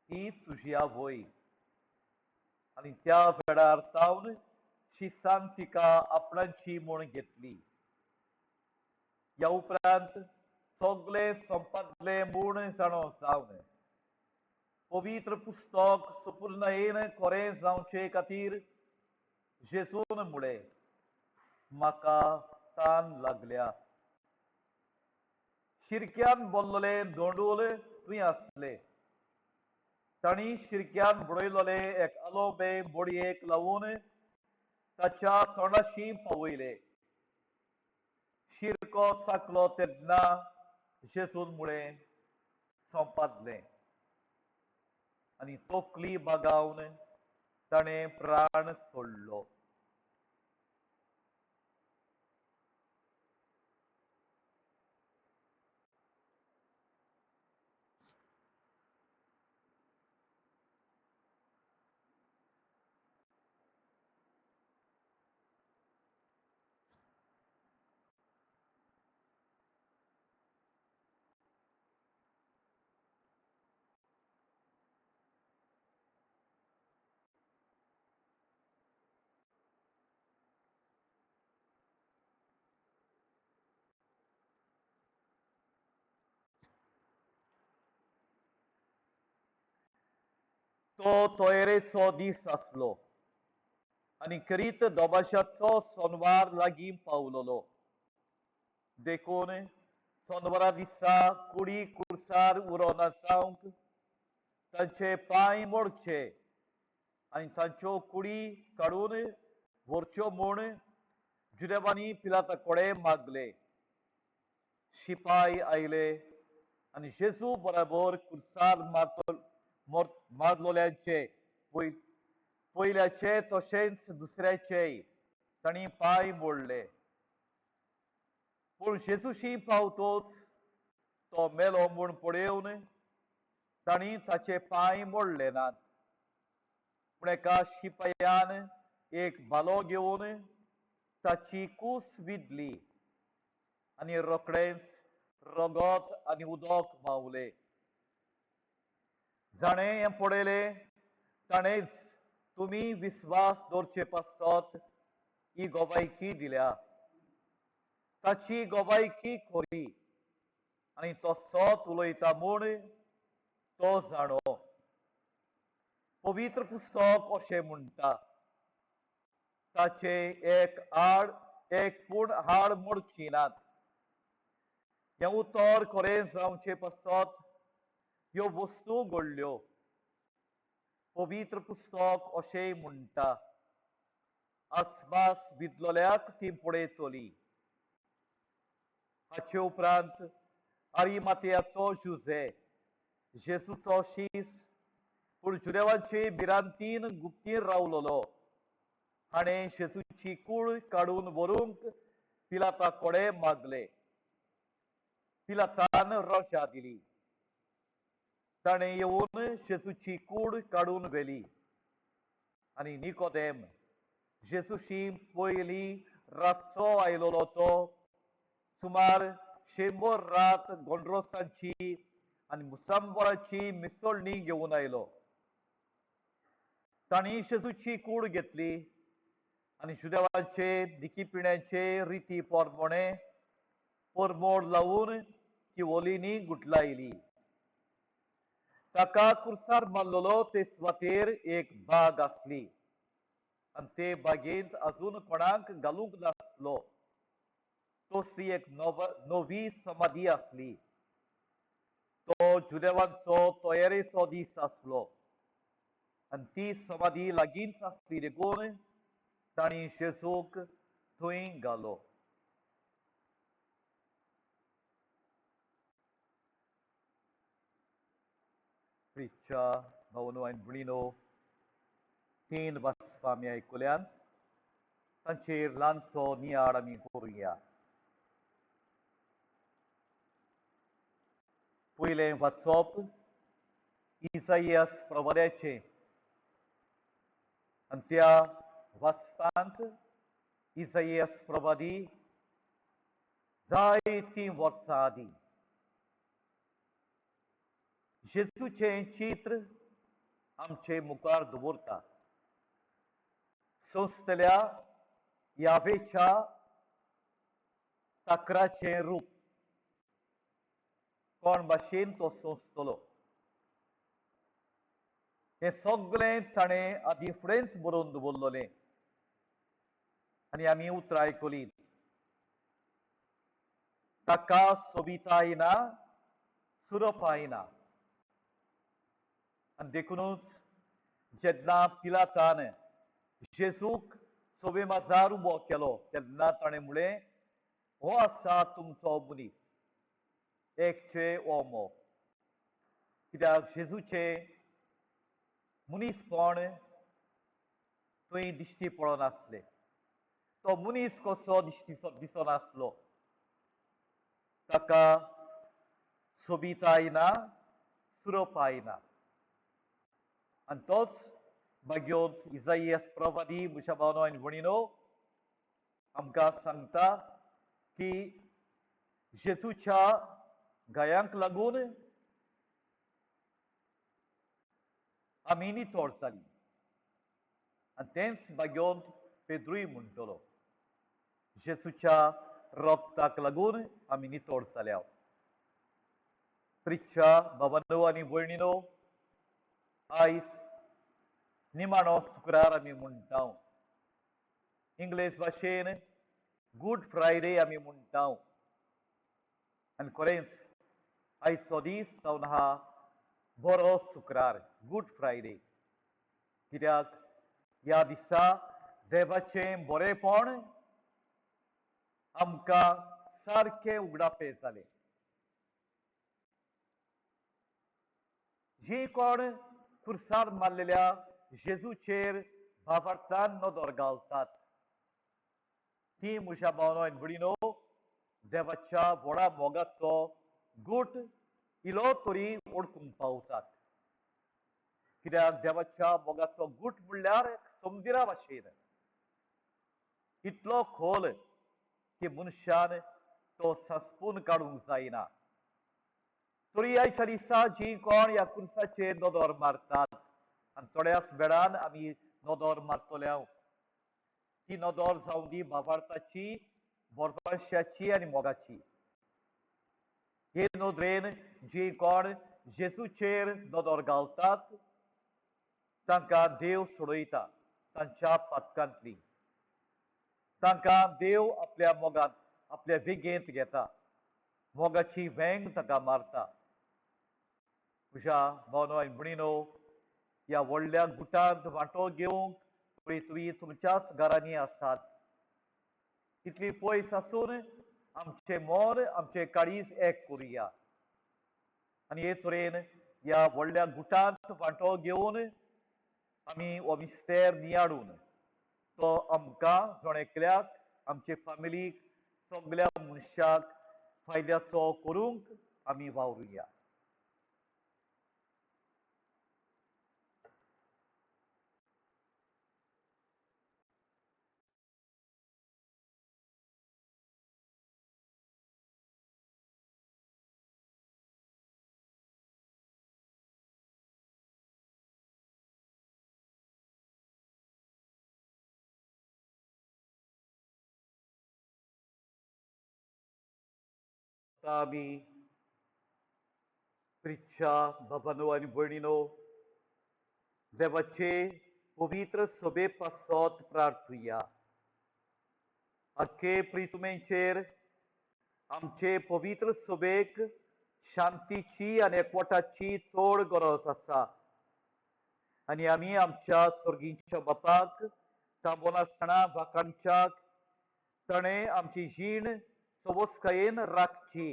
ही तुजी आवय. आनी त्या वेळार सावन शिसान तिका आपणाची म्हूण घेतली. ह्या उपरांत सगळें संपादलें म्हूण जाणो जावन पवित्र पुस्तक सुपूर्णयेन खरें जावचे खातीर जेजून म्हळें, म्हाका तान लागल्या. शिरक्यान बोल्लोलें दोंडूल थंय आसलें. तांणी शिरक्यान बुडयलोलें एक आलोबे बोडयेक लावन ताच्या तोंडाशी पावयलें. शिरको चाकलो तेन्ना जेजून म्हळें, सोंपादलें. आनी तकली बागावन ताणें प्राण सोडलो. तो तयारेचो दीस आसलो आनी करीत दोबाशाचो सोनवार लागीं पावलोलो. देखून सोनवारा दिसा कुडी कुर्सार उरोना जावंक तांचे पांय मोडचे आनी तांच्यो कुडी काडून व्हरच्यो म्हूण जुदेवांनी पिलाता कडेन मागले. शिपाय आयले आनी जेजू बराबर कुर्सार मारलोल्यांचे पयल्याचे तशेंच दुसऱ्याचेय तांणी पांय मोडले. पूण जेजूशी पावतोच तो मेलो म्हूण पळोवन तांणी ताचे पांय मोडले नात. पूण एका शिपायान एक भालो घेवन ताची कूस विदली आनी रोखडेंच रगत आनी उदक व्हांवलें. जाणें हें पळयलें ताणेंच तुमी विस्वास दवरचे पासत ही गोवायकी दिल्या. ताची गोवायकी खरी आनी तो सत उलयता म्हूण तो जाणो. पवित्र पुस्तक अशें म्हणटा, ताचे एक आड एक पूण हाड मोडची नात. हें उतर खरें जावचे पासत ह्यो वस्तू घडल्यो. पवित्र पुस्तक अशेंय म्हणटा, आसमास भितलोल्याक ती पळयतली. हाचे उपरांत आरिमातयाचो जुझे जेजूचो शीस पूण जुदेवांचे भिरांतीन गुप्तीन रावलोलो, हाणें जेजूची कूड काडून व्हरूंक पिलाता कडेन मागले. पिलातान रजा दिली. ताणें येवन जेजूची कूड काडून व्हेली आनी निकोदेम जेजूशी पयलीं रातचो आयलोलो तो सुमार 100 रात गोंड्रोसांची आनी मुसंबराची मिसळणी घेवन आयलो. तांणी जेजूची कूड घेतली आनी जुदेवांचे दिकीपिण्याचे रिती परमोणे परमोड लावन किवोलींनी गुटलायली. ताका कुर्सार मारलेलो ते सुवातेर एक बाग आसली आनी ते बागेंत अजून कोणाक घालूंक नासलो. तसली एक नवी समाधी आसली. तो जुदेवांचो तयारेचो दीस आसलो आनी ती समाधी लागींच आसली, देखून तांणी जेजूक थंय घालो. प्रिच्या भावनो आनी भयणीनो, तीन वाचपां आमी आयकुल्यान, तांचेर ल्हानसो नियाळ आमी करुया. पयलें वाचप इसाईयास प्रवाद्याचें आनी त्या वाचपांत इसाईयास प्रवादी जायतीं वर्सां आदीं जेजूचें चित्र आमचे मुखार दवरता. सोंसतल्या यावेच्या तक्राचें रूप कोण भाशेन तो सोंसतलो हें सगळें ताणें आदीं फुडेंच बरोवन दवरलेलें आनी आमी उतरां आयकलीं. ताका सोबिताय ना, सुरपाय ना. आनी देखुनूच जेन्ना पिलातान जेजूक सोबे माजार उबो केलो तेन्ना ताणें म्हणलें, हो आसा तुमचो मनीस, एकचे हो मोग. कित्याक जेजूचें मनीसपण थंय दिश्टी पडनासलें. तो मनीस कसो दिश्टी दिसनासलो. ताका सोबिताय ना, सुरपाय ना. आनी तोच मागीर इसाईयास प्रवादी म्हज्या भावनो आनी भयणीनो आमकां सांगता की जेजूच्या गायांक लागून आमी नितळ जाली. आनी तेंच मागीर पेद्रूय म्हणटलो, जेजूच्या रक्ताक लागून आमी नितळ जाल्या. प्रिच्या भावानो आनी भयणीनो, आयज निमाणो शुक्रार आमी म्हणटा. इंग्लीश भाशेन गूड फ्रायडे आमी म्हणटा. आनी खरेंच आयचो दीस जावन आहा बरो शुक्रार, गूड फ्रायडे. कित्याक ह्या दिसा देवाचें बरेंपण आमकां सारकें उगडापें जालें. जी कोण कुर्सार मारलेल्या जेजूचेर भावार्थान नदर घालतात ती म्हज्या भावनो आनी भयणीनो देवाच्या व्हडा मोगाचो गूट इलो तरी ओळखूंक पावतात. कित्याक देवाच्या मोगाचो गूट म्हणल्यार समुद्रा भाशेन इतलो खोल की मनशान तो सांसपून काडूंक जायना. तरी आयच्या दिसा जी कोण ह्या कुर्साचेर नदर मारतात आनी थोड्याच वेळान आमी नदर मारतले, ती नदर जावं दी भावार्थाची, बरपाशाची आनी मोगाची. हे नदरेन जी कोण जेजूचेर नदर घालतात तांकां देव सोडयता तांच्या पातकांतली. तांकां देव आपल्या मोगांत, आपल्या वेगेंत घेता, मोगाची वेंग ताका मारता. म्हज्या भावनो आनी भयणीनो, ह्या व्हडल्या गुटांत वांटो घेवंक पळय तुमी तुमच्याच घरांनी आसात. इतली पयस आसून आमचें मन, आमचें काळीज एक करुया आनी हे तरेन ह्या व्हडल्या गुटांत वांटो घेवन आमी हो मिस्तेर नियाळून तो आमकां जण एकल्याक, आमचे फामिलीक, सगल्या मनशाक फायद्याचो करूंक आमी वावरुया. आमी प्रिच्छा बाबानो आनी भयणीनो, देवाचे पवित्र सभे पासत प्रार्थुया. आख्खे प्रितुमेंचेर आमचे पवित्र सभेक शांतीची आनी एकवटाची चड गरज आसा आनी आमी आमच्या सर्गींच्या बापाक थांबोनासतना वाखाणच्याक ताणें आमची जीण सवस्कायेन राखची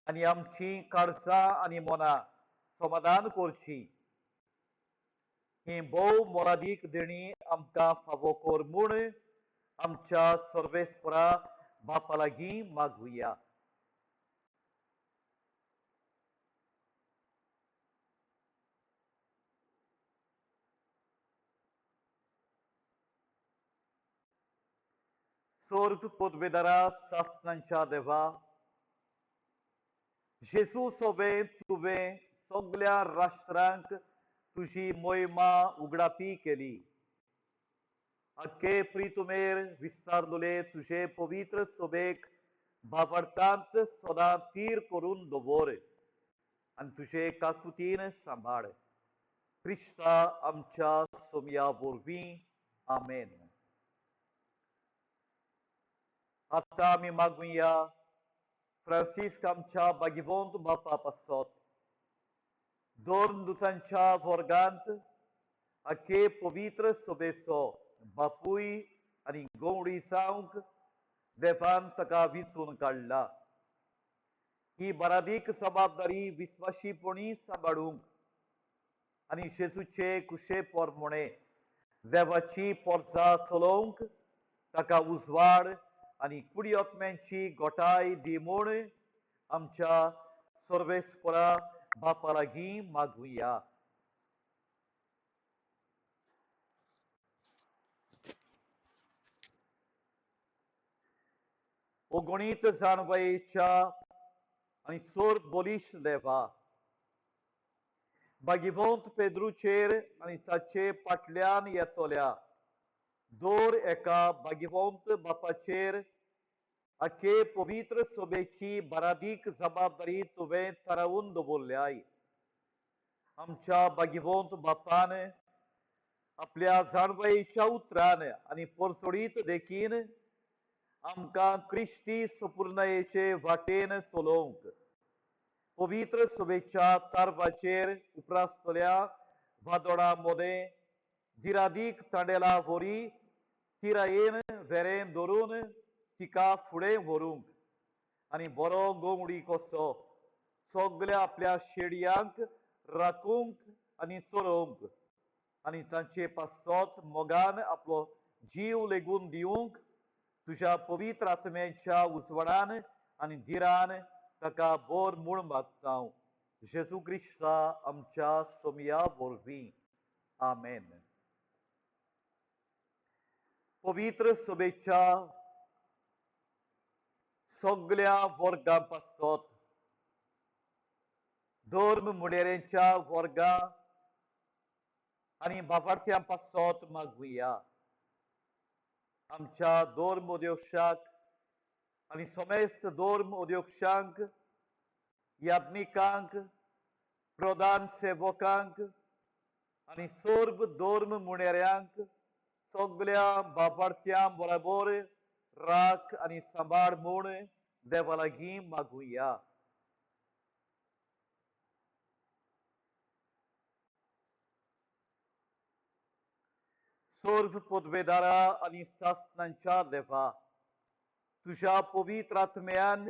आनी आमची काळजां आनी मनां समाधान करची. ही भोव मोलादीक देणी आमकां फावो कर म्हूण आमच्या सर्वेस्परा बापा लागीं मागुया. सोर्ग पदवेदारा सासनांच्या देवा, जेजू सोबें तुवें सगल्या राष्ट्रांक तुजी मोहिमा उगडापी केली. आख्खे प्रितुमेर विस्तारलोले तुजे पवित्र सोबेक भावार्थांत सदां तीर करून दवर आनी तुजे काकुतीन सांबाळ. क्रिस्ता आमच्या सोमया वरवीं. आमेन. आतां आमी मागुया फ्रांसिस्क आमच्या बागिवंत बापा पासत दोन दुतांच्या वर्गांत आख्खे पवित्र सभेचो बापूय आनी गवळी जावंक देवान ताका विंचून काडला. ही बारादीक जबाबदारी विस्वाशीपणी सांबाळूंक आनी जेजूचे कुशे पोरमोणे देवाची पोरसा चलोवंक ताका उजवाड आनी कुडियोत्म्यांची गोटाय दी म्हूण आमच्या सर्वेस्परा बापा लागीं मागुया. ओगणीत जाणवायेच्या आनी सोर बलिश्ट देवा, बागिवंत पेद्रूचेर आनी ताचे फाटल्यान येतल्या दर एका बागिवंत बापाचेर आख्खे पवित्र सभेची बारादीक जबाबदारी तुवें थारावन दवरल्याय. आमच्या बागिवंत बापान आपल्या जाणवायेच्या उतरान आनी परतोडीत देखीन आमकां क्रिस्ती सुपुर्णयेचे वाटेन चलोवंक पवित्र सभेच्या तारवाचेर उप्रासतल्या वादोळा मदें दिरादीक तांडेला वरी तिरायेन वेरें धरून तिका फुडें व्हरूंक आनी बरो गोंवडी कसो सगल्या आपल्या शेडयांक राखूंक आनी चलोवंक आनी तांचे पासत मोगान आपलो जीव लेगून दिवंक तुज्या पवित्र आत्म्याच्या उजवाडान आनी धिरान ताका बोर म्हूण मागता हांव. जेजू क्रिस्ता आमच्या सोमया वरवीं. आमेन. पवित्र सभेच्या सगल्या वर्गां पासत धर्म मुडेऱ्यांच्या वर्गां आनी बाबार्थ्यां पासत मागुया. आमच्या धर्म उद्योक्षाक आनी समेस्त धर्म उद्योक्षांक, याज्ञिकांक, प्रधान सेवकांक आनी सर्व धर्म मुणेऱ्यांक सगल्या बाबार्थ्यां बराबर राख आनी सांबाळ म्हूण देवा लागीं मागुया. सर्व पदवेदारा आनी सासनांच्या देवा, तुज्या पवित्र आत्म्यान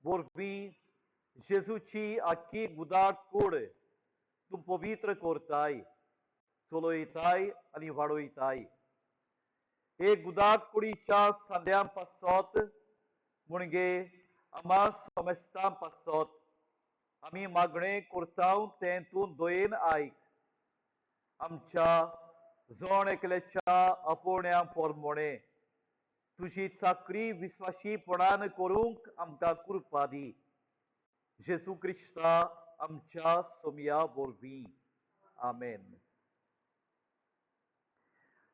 वरवीं जेजूची आख्खी गुदाट कूड तूं पवित्र करताय, चलयताय आनी वाडयताय. एक गुदाट कुडीच्या सांद्यां पासत म्हणगे आमा समेस्तां पासत आमी मागणें करता तें तूं दयेन आयक. आमच्या जण एकल्याच्या आपोवण्या पोरमोणे तुजी चाकरी विस्वाशीपणान करूंक आमकां कृपा दी. जेजू क्रिस्ता आमच्या सोमया वरवीं. आमेन.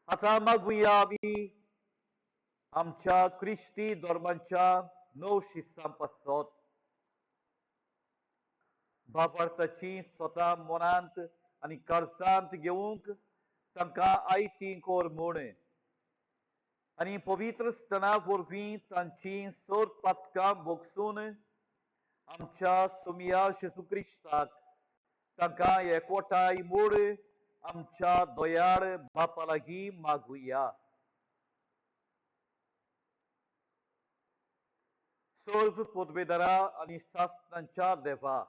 आतां मागुया आमी आमच्या क्रिस्ती धर्माच्या णव शिस्तां पासत. बापार्थाची स्वता मनांत आनी काळजांत घेवंक तांकां आयती कर म्हूण आनी पवित्र स्तना वरवीं तांची सर पातकां भोगसून आमच्या सोमिया जेजू क्रिस्ताक तांकां एकवटाय म्हूण आमच्या दयाळ बापा लागीं मागुया. सर्व पदवेदारा आनी सासणांच्या देवा,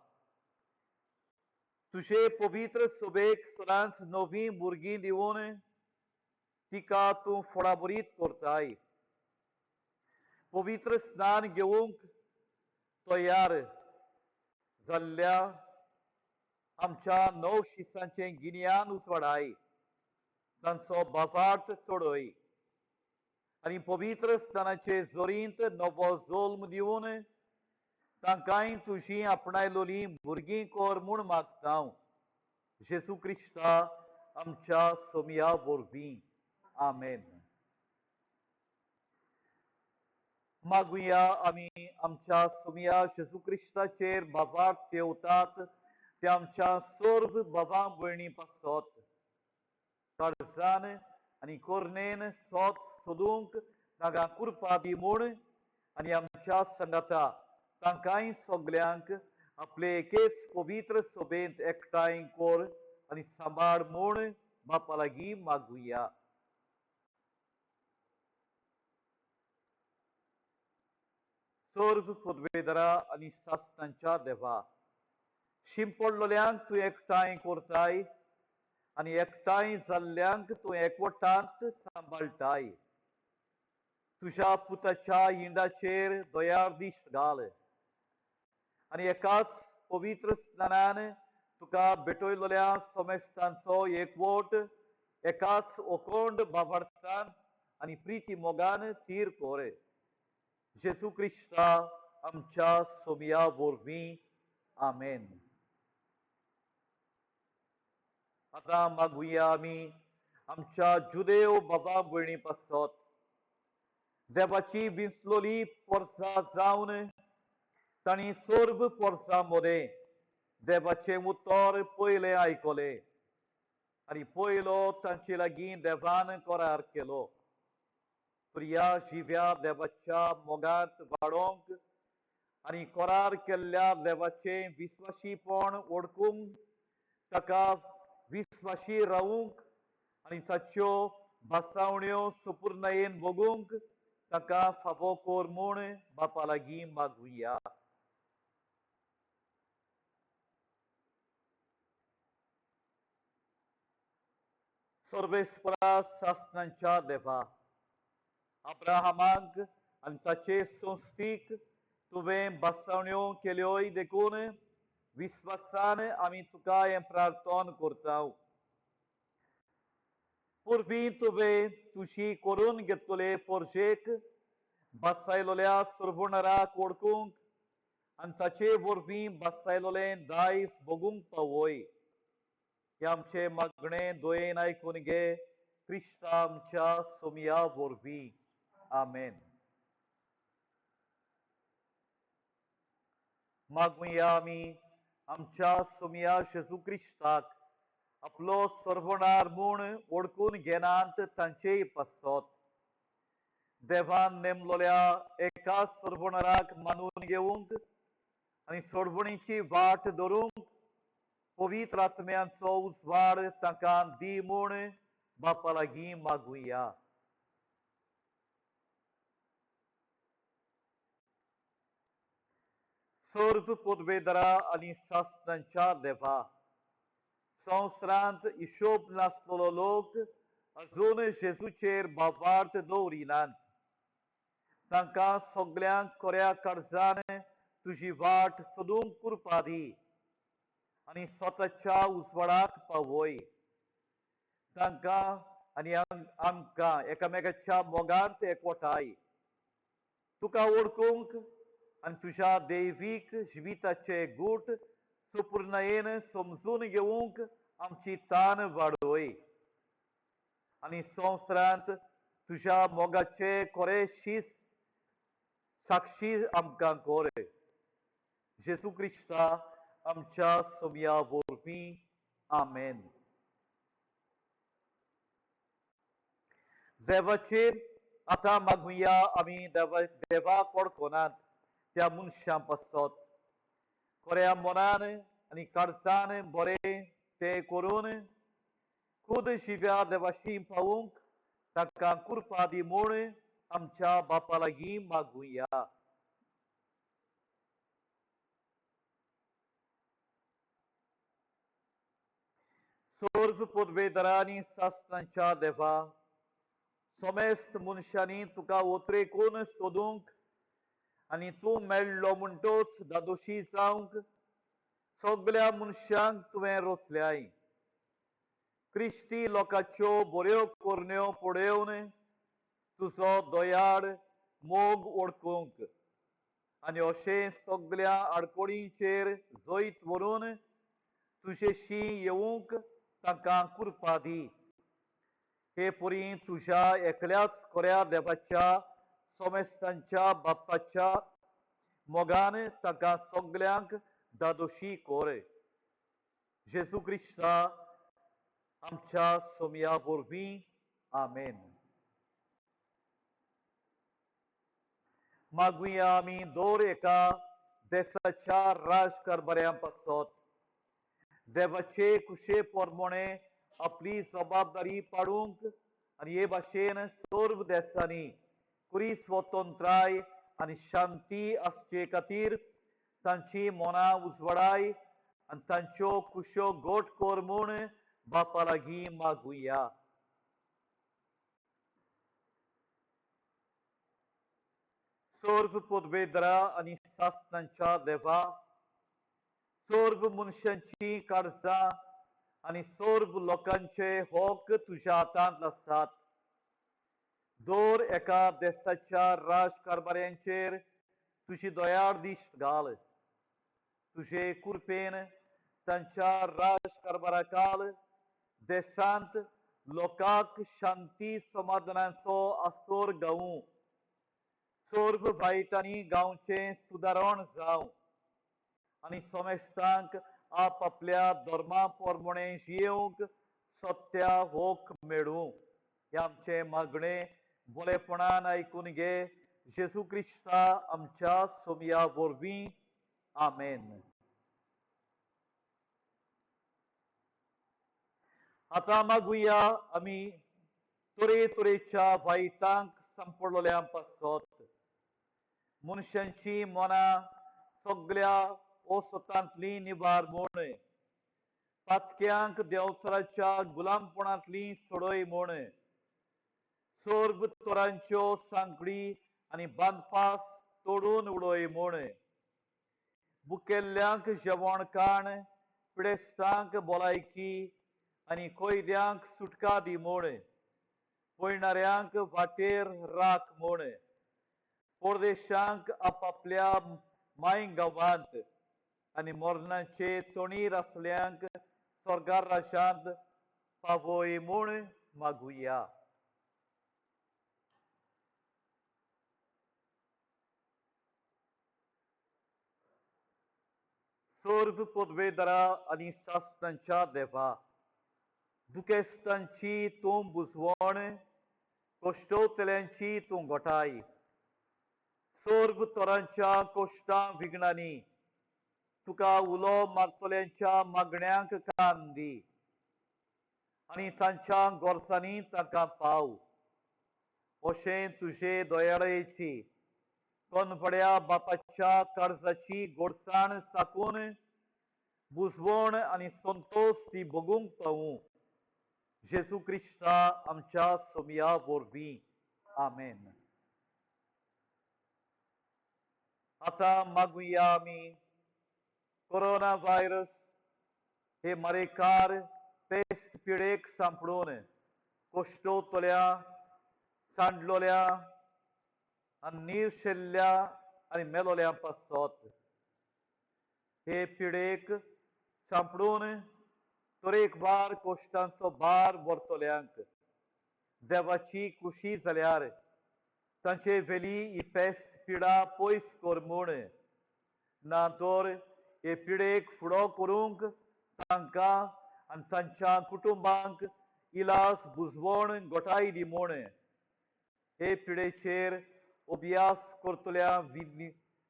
तुजे पवित्र सभेक सदांच नवीं भुरगीं दिवन तिका तूं फळाभरीत करताय. पवित्र स्नान घेवंक तयार जाल्ल्या आमच्या नव शिसांचें गिन्यान उजवाडाय, तांचो बाबार्थ चडय आनी पवित्र स्नानाचे जोरींत नवो जोल्म दिवन तांकांय तुजी आपणायलोली भुरगीं कर म्हूण मागता हांव, जेजू क्रिस्ता आमच्या सोमया वरवीं. आमेन. मागुया आमी आमच्या सोमया जेजू क्रिस्ताचेर बाबाक तेवतात ते आमच्या सर्व बाबा भयणी पासत काळजान आनी कोरणेन सोत सोदूंक तांकां कृपा दी म्हूण आनी आमच्या संगाता तांकांय सगल्यांक आपले एकेच पवित्र सभेंत एकठांय कर आनी सांबाळ म्हूण बापा लागीं मागुया. सर्व पदवेदारा आनी सासणांच्या देवा, शिंपडलोल्यांक तूं एकठांय करताय आनी एकठांय जाल्ल्यांक तूं एकवटांत सांबाळटाय. तुज्या पुताच्या इंडाचेर दयाळ दीस घाल आनी एकाच पवित्र स्नानान तुका भेटयलोल्या समेस्तांचो एकवट एकाच ओकोंड बाबार्थान आनी प्रिती मोगान तीर कर. जेजू क्रिस्ता आमच्या सोमया वरवीं. आमेन. आतां मागुया आमी आमच्या जुदेव बाबा भयणी पासत देवाची विंचलोली पोरसा जावन तांणी सर्व पोरसां मदें देवाचें उतर पयलें आयकलें आनी पयलो तांचे लागीं देवान करार केलो. प्रिया जिव्या देवाच्या मोगांत वाडोवंक आनी करार केल्ल्या देवाचें विस्वाशीपण वळखूंक, ताका विस्वाशी रावूंक आनी ताच्यो भासावण्यो सुपूर्णयेन भोगूंक ताका फावो कर म्हूण बापा लागीं मागुया. सर्वेस्परा सासणांच्या देवा, अब्राहमाक आनी ताचे संस्थीक तुवें भासावण्यो केल्योय देखून विस्वासान आमी तुका हें प्रार्थन करता. पूर्वी तुवें तुजी करून घेतले पोरजेक भासायलोल्या सुरबुणराक वळखूंक आनी ताचे वरवीं भासायलोलें दायज भोगूंक पावय. हें आमचें मागणें दोयेन आयकून घे, क्रिस्ता आमच्या सोमया वरवीं. आमेन. मागुया आमी आमच्या सोमया जेजू क्रिस्ताक आपलो सर्वणार म्हूण वळखून घेनात तांचेय पासत देवान नेमलोल्या एका सर्वणाराक मानून घेवंक आनी सोडवणीची वाट धरूंक पवित्र आत्म्यांचो उजवाड तांकां दी म्हूण बापा लागीं मागुया. सर्व पदवेदारा आनी सासणांच्या देवा, संवसारांत हिशोब नासलेलो लोक अजून जेजूचेर भावार्थ दवरिनात. तांकां सगल्यांक खऱ्या काळजान तुजी वाट सोदूंक कृपा दी आनी स्वताच्या उजवाडाक पावय. तांकां आनी आमकां एकामेकाच्या मोगांत एकवटाय. तुका वळखूंक आनी तुज्या दैवीक जिविताचे गूट सुपूर्णयेन समजून घेवंक आमची तान वाडय आनी संवसारांत तुज्या मोगाचे खरे शीस साक्षी आमकां कर. जेजू क्रिस्ता आमच्या सोमया वरवीं. आमेन. देवाचेर आतां मागुया आमी देवाक वळखनात त्या मनशां पासत खऱ्या मनान आनी काळजान बरें तें करून खुद शिव्या देवाशी पावूंक तांकां कृपा दी म्हूण आमच्या बापा लागीं मागुया. सर्व पदवेदारा आनी शास्त्रांच्या देवा, समेस्त मनशांनी तुका ओतरेकून सोदूंक आनी तूं मेळ्ळो म्हणटोच दादोशी जावंक सगल्या मनशांक तुवें रोचल्याय. क्रिस्ती लोकांच्यो बऱ्यो करण्यो पळोवन तुजो दयाळ मोग वळखूंक आनी अशें सगल्या आडकोळींचेर जैत व्हरून तुजेशी येवंक तांकां कृपा दी. हे परी तुज्या एकल्याच खऱ्या देवाच्या सोमेस्तांच्या बापाच्या मोगान तांकां सगल्यांक दादोशी कोर. जेजू क्रिस्ता आमच्या सोमया वरवीं. आमेन. मागुया आमी दर एका देसाच्या राजकारभाऱ्यां पासत देवाचे कुशे प्रमाणे आपली जबाबदारी पाडूंक आनी हे भाशेन सर्व देसांनी कुरी स्वतंत्राय आनी शांती आसचे खातीर तांची मनां उजवाडाय आनी तांच्यो कुश्यो गोट कर म्हूण बापा लागीं मागुया. सर्व पदवेदारा आनी शासनांच्या देवा, सर्व मनशांची काळजां आनी सर्व लोकांचे हक तुज्या हातांत आसात. दर एका देसाच्या राजकारभाऱ्यांचेर तुजी दयाळ दिश्ट घाल. तुजे कृपेन तांच्या राजकारभाराकाल देशांत लोकांक शांती समाधानाचो आसोर गावूं. सर्व वायटांनी गांवचें सुदारण जावं आनी समेस्तांक आपआपल्या धर्मा प्रमाणे जियेवंक सत्या होक मेळूं. हें आमचें मागणें बरेपणान आयकून घे जेजू क्रिस्ता आमच्या सोमया वरवीं. आमेन. आतां मागुया आमी तरेतरेच्या वायटांक सांपडलेल्या पासत. मनशांची मनां सगल्या औसतांतली निवार म्हूण, पातक्यांक देंवचाराच्या गुलामपणांतली सोडय म्हूण, सर्व तरांच्यो सांकळी आनी बांदपास तोडून उडय म्हूण, बुकेल्ल्यांक जेवण खाण, पिडेस्तांक भलायकी आनी कैद्यांक सुटका दी म्हूण, पळणाऱ्यांक वाटेर राख म्हूण, परदेशांक आपापल्या माय गांवांत आनी मरणाचे तोणीर आसल्यांक स्वर्गार राजांत पावय म्हूण मागुया. सर्व पदवेदारा आनी शासनांच्या देवा, दुखेस्तांची तूं बुजवण, कश्टवतल्यांची तूं घटाय. सर्व तरांच्या कश्टां विघ्नांनी तुका उलो मारतल्यांच्या मागण्यांक कान दी आनी तांच्या गरजांनी तांकां पाव. अशें तुजे दयाळेची कनफड्या बापाच्या काळजाची गोडसाण चाकून बुजवण आनी संतोश ती भोगूंक पावूं. जेजू क्रिस्ता आमच्या सोमया वरवीं. आमेन. आतां मागुया आमी कोरोना व्हायरस हे मरेकार पेस्ट पिडेक सांपडून कश्टवतल्या, सांडलोल्या आनी निर्शेल्ल्या आनी मेलोल्या पासत. हे पिडेक सांपडून तरेकवार कश्टांचो भार व्हरतल्यांक देवाची खुशी जाल्यार तांचे वेली ही पेस्ट पिडा पयस कर म्हूण, ना तर हे पिडेक फुडो करूंक तांकां आनी तांच्या कुटुंबांक इलाज बुजवण गोठाय दी म्हूण. हे पिडेचेर अभ्यास करतल्या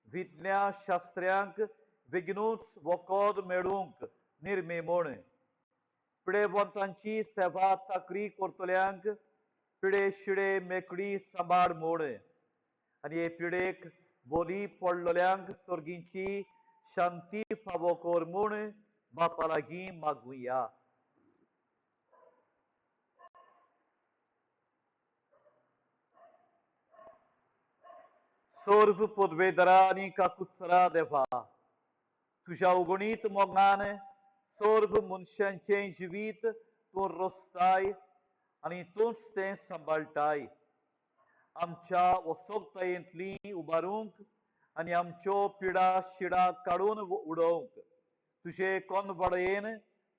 विज्ञानशास्त्र्यांक बेगिनूच वखद मेळूंक निर्मे म्हूण. पिडेवंतांची सेवा चाकरी करतल्यांक पिडे शिडे मेकळी सांबाळ म्हूण आनी हे पिडेक बोली पडलेल्यांक सर्गींची शांती फावो कर म्हूण बापा लागीं मागुया. सर्व पदवेदारा आनी काकुत्सरा देवा, तुज्या उगणीत मोगान सर्व मनशांचें जिवीत तूं रचताय आनी तूंच तें सांबाळटाय. आमच्या वसोक्तायेंतली उबारूंक आनी आमच्यो पिडा शिडा काडून उडोवंक तुजे कोनवाडयेन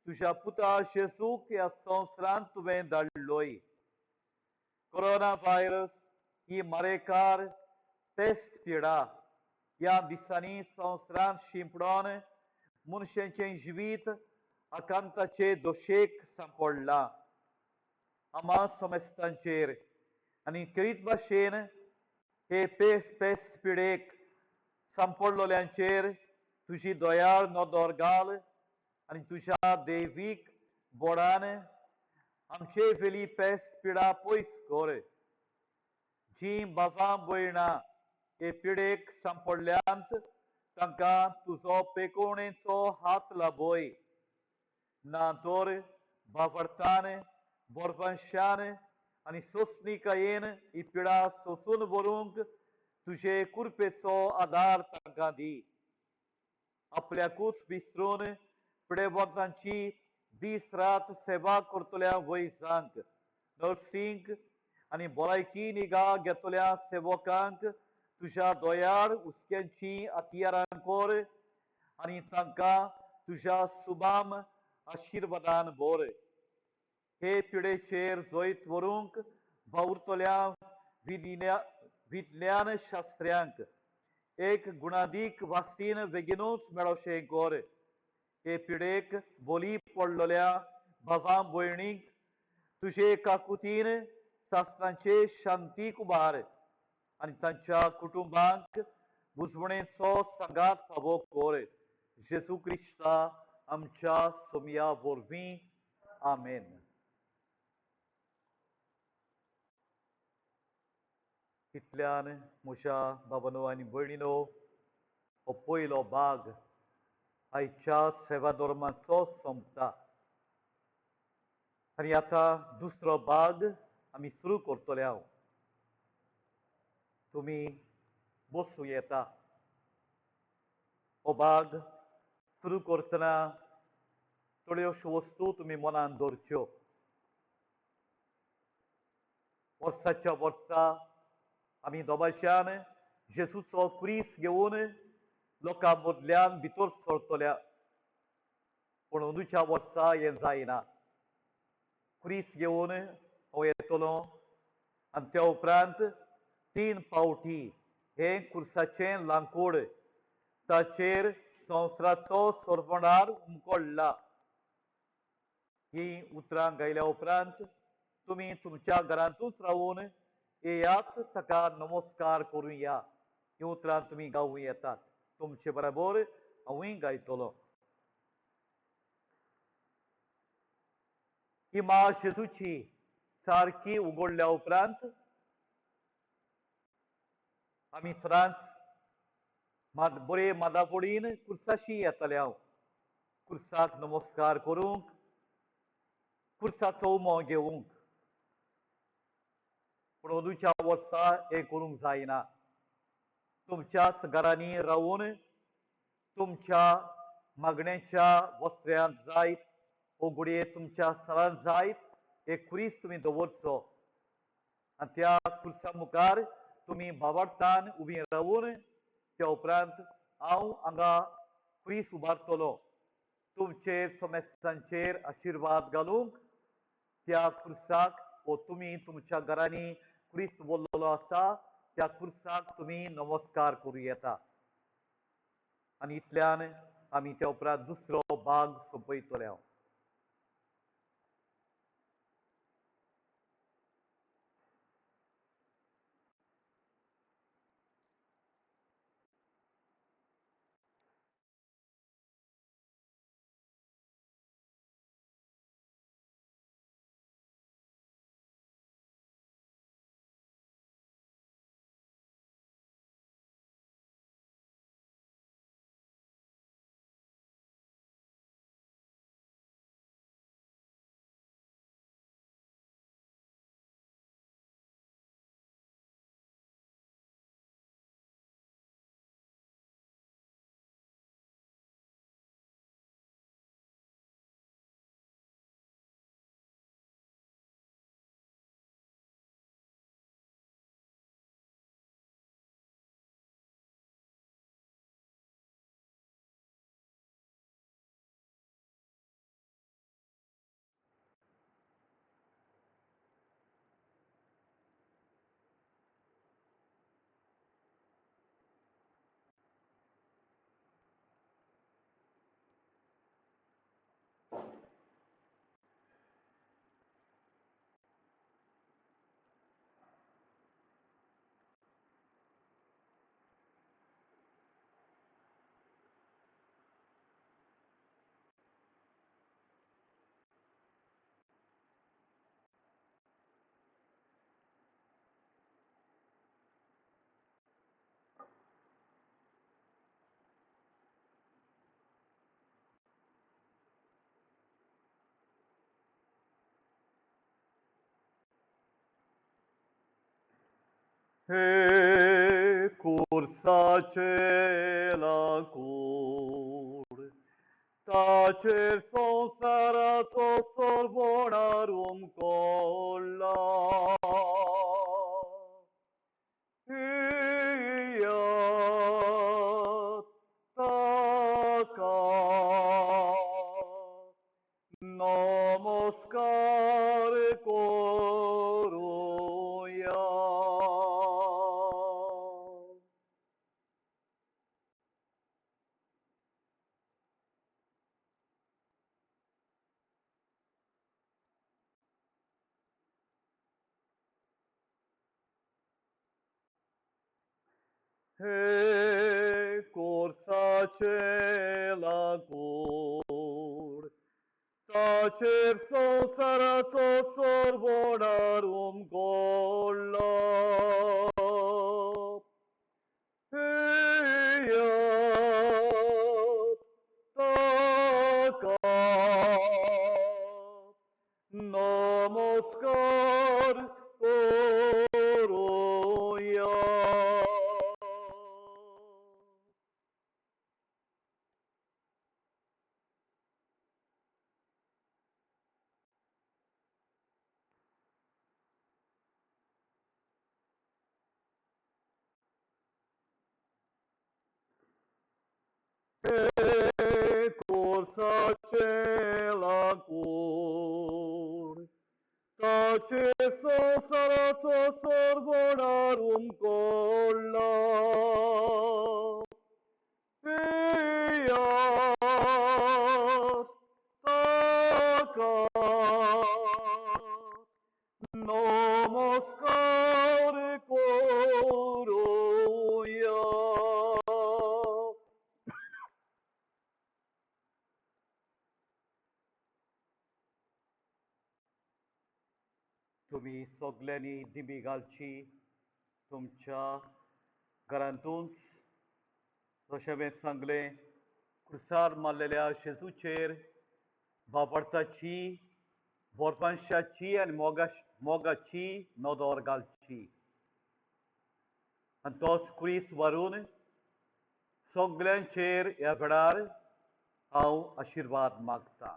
तुज्या पुता जेजूक ह्या संवसारांत तुवें धाडलोय. कोरोना व्हायरस ही मारेकार पेस्त पिडा ह्या दिसांनी संवसारांत शिंपडोन मनशांचें जिवीत आकांताचे दोशेक सांपडलां. आमा समेस्तांचेर आनी करीत भाशेन हे पेस्त पिडेक सांपडलोल्यांचेर तुजी दयाळ नदर घाल आनी तुज्या दैवीक बोडान आमचे वेली पेस्त पिडा पयस कर. जी बाबा भयणां हे पिडेक सांपडल्यांत तांकां तुजो पेकोवणेचो हात लाबय. ना तर बावडतान बरपांशान आनी सोंसणिकायेन ही पिडा सोंसून व्हरूंक तुजे कुरपेचो आदार तांकां दी. आपल्याकूच विसरून पिडेवंतांची दीस रात सेवा करतल्या वैजांक, नर्सींक आनी भलायकी निगा घेतल्या सेवकांक तुज्या दोयाळ हुस्क्यांची हत्यारां कर आनी तांकां तुज्या सुबाम आशिर्वादान भर. हे पिडेचेर जैत व्हरूंक वावुरतल्या विज्ञानशास्त्र्यांक एक गुणादीक वासीन बेगिनूच मेळोशें कर. हे पिडेक बोली पडलेल्या भावां भयणींक तुजे काकुतीन सासणाचे शांतीक उबार आनी तांच्या कुटुंबांक बुजवणेचो सांगात फावो कर. जेजू क्रिस्ता आमच्या सोमया वरवीं, आमेन. इतल्यान म्हज्या बाबानो आनी भयणीनो हो पयलो भाग आयच्या सेवा धर्माचो सोंपता आनी आतां दुसरो भाग आमी सुरू करतले. हांव तुमी बसूं येता. हो भाग सुरू करतना थोड्योश्यो वस्तू तुमी मनान दवरच्यो. वर्साच्या वर्सा आमी दोबाशान जेजूचो क्रीस घेवन लोकां मदल्यान भितर सरतल्या, पूण अंदूच्या वर्सा हें जायना. क्रीस घेवन हांव येतलो आनी त्या उपरांत 3 फावटी हें कुर्साचें लांकूड ताचेर संवसाराचो सरपणार उमकडला. हीं उतरां गायल्या उपरांत तुमी तुमच्या घरांतूच रावून येयात, ताका नमस्कार करुया. हीं उतरां तुमी गावूं येतात. तुमचे बरोबर हांवूय गायतलो. ही मा जेजूची सारकी उगडल्या उपरांत आमी सदांच बरे मादाफोडीन कुर्साशी येताले. हांव कुर्साक नमस्कार करूंक, कुर्साचो उमो घेवंक, पूण अंदूच्या वर्सा हें करूंक जायना. तुमच्याच घरांनी रावून तुमच्या मागण्याच्या वस्त्र्यांत जायत वो घडये तुमच्या सरांत जायत एक खुरीस तुमी दवरचो आनी त्या खुर्सा मुखार तुमी भावार्थान उबी रावून त्या उपरांत हांव हांगा खुरीस उबारतलो. तुमचेर समेस्तांचेर आशिर्वाद घालूंक त्या खुर्साक वो तुमी तुमच्या घरांनी खुरीस दवरलेलो आसा त्या खुर्साक तुमी नमस्कार करूं येता. आनी इतल्यान आमी त्या उपरांत दुसरो भाग सोंपयतले. हे कुर्साचे लाकूड ताचेर संवसाराचो सोडवणार उमकोल्ला. ताका नमस्कार करुया. हे कोर्साचे लाकूड ताचेर संवसाराचो सोडवणार उमगोल्ला. ताका नमस्कार करुया. कोर्साचे लाकूड ताचेर संवसाराचो सोडवणार उमकोल्ला. ताका नमस्कार करुया. तुमी सगल्यांनी दिमी घालची तुमच्या घरांतूच. जशें हांवें सांगलें, क्रुसार मारलेल्या जेजूचेर बाबडताची, बोरपांशाची आनी मोगाची नदर घालची आनी तोच क्रीस व्हरून सगल्यांचेर ह्या वेळार हांव आशिर्वाद मागता.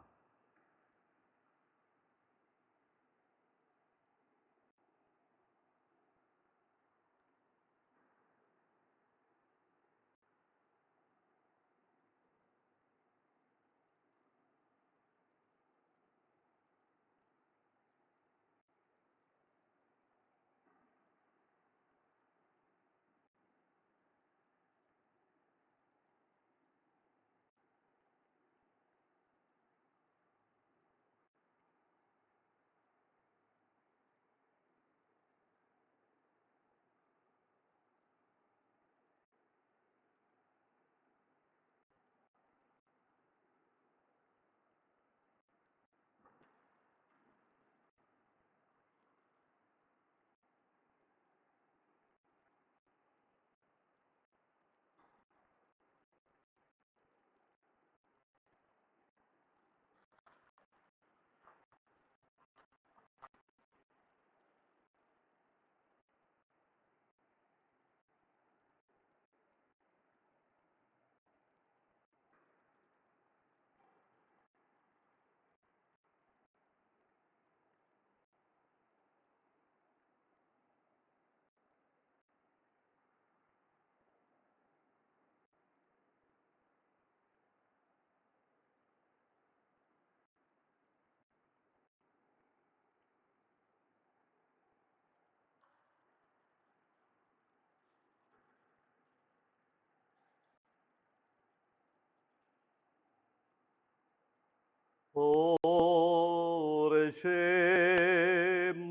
Orşe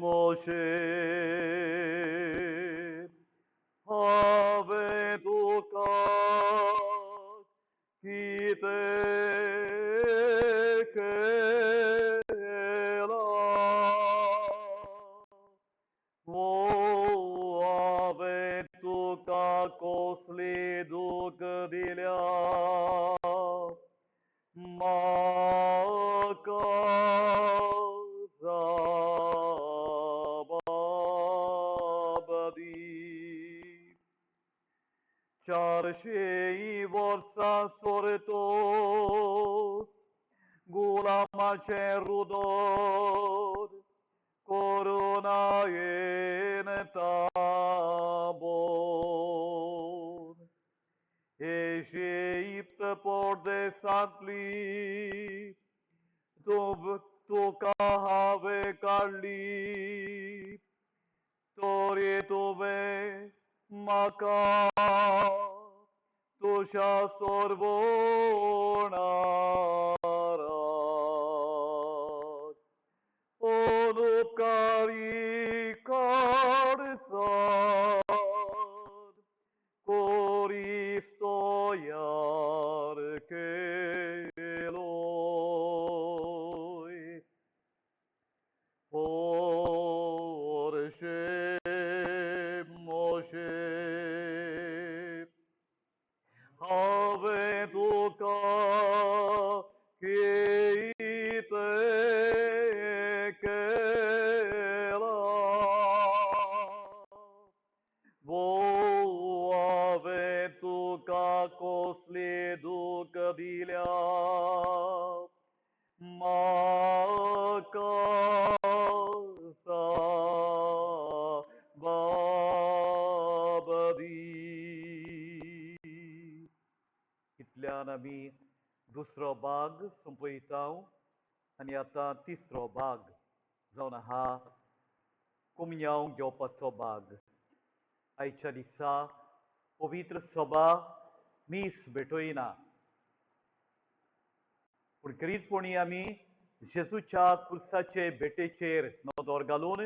Moşe हांवें तुका कितें केलां वो हांवें तुका कसली दूख दिल्या म्हाका जबाब दी. 400 वर्सां सोरतोच गुलामाचें रुदोर करुणायेन ताबोन इजिप्त परदेसांतली तुका हांवें काडली तरी तुवें म्हाका तुज्या सोरवणाराक अनुपकारी काडसात कोरिस्तो यार केलोय. Orşe Moşe हांवें तुका कितें केलां वो हांवें तुका कसली दूख दिल्या म्हाका जबाब दी. इतल्यान आमी दुसरो भाग सोंपयता आनी आतां तिसरो भाग जावन आहा कोमयांव घेवपाचो भाग. आयच्या दिसा पवित्र सभा मीस भेटयना, पूण खेरीतपणी आमी जेजूच्या कुर्साचे भेटेचेर नदर घालून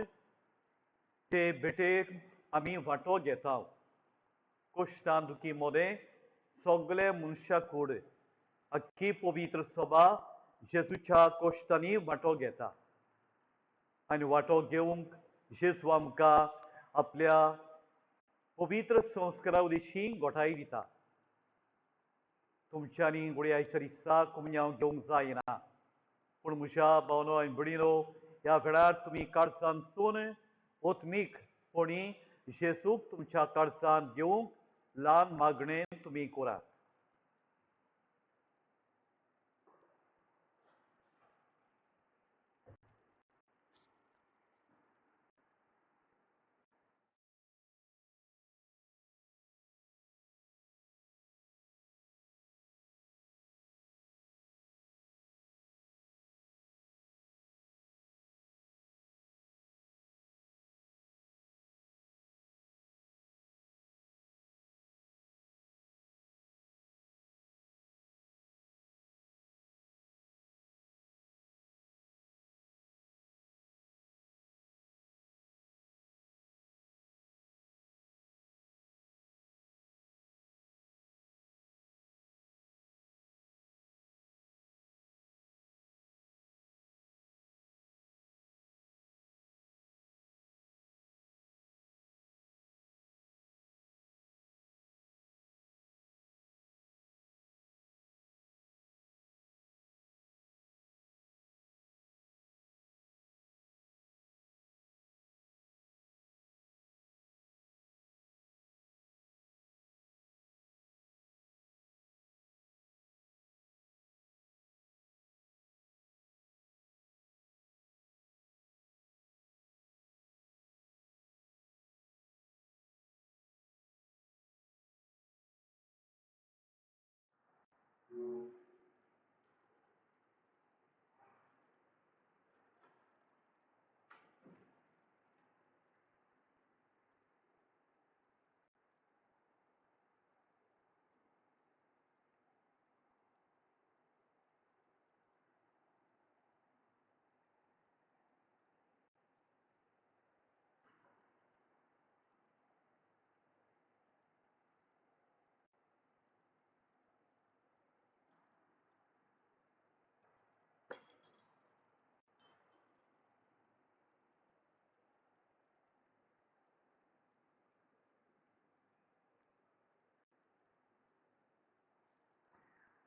ते भेटेक आमी वांटो घेता. कोश्टान दुखी मोदें सगळे मनशा कूड अख्खी पवित्र सभा जेजूच्या कोश्टांनी वांटो घेता आनी वांटो घेवंक जेजू आमकां आपल्या पवित्र संस्कारा विशीं गोठाय दिता. तुमच्यांनी घडये आयच्या दिसा कोमयांव घेवंक जायना, पूण म्हज्या भावनो आनी भयणीनो ह्या वेळार तुमी काळजांतून ओतमीकपणी जेजूक तुमच्या काळजांत घेवंक ल्हान मागणें तुमी करात.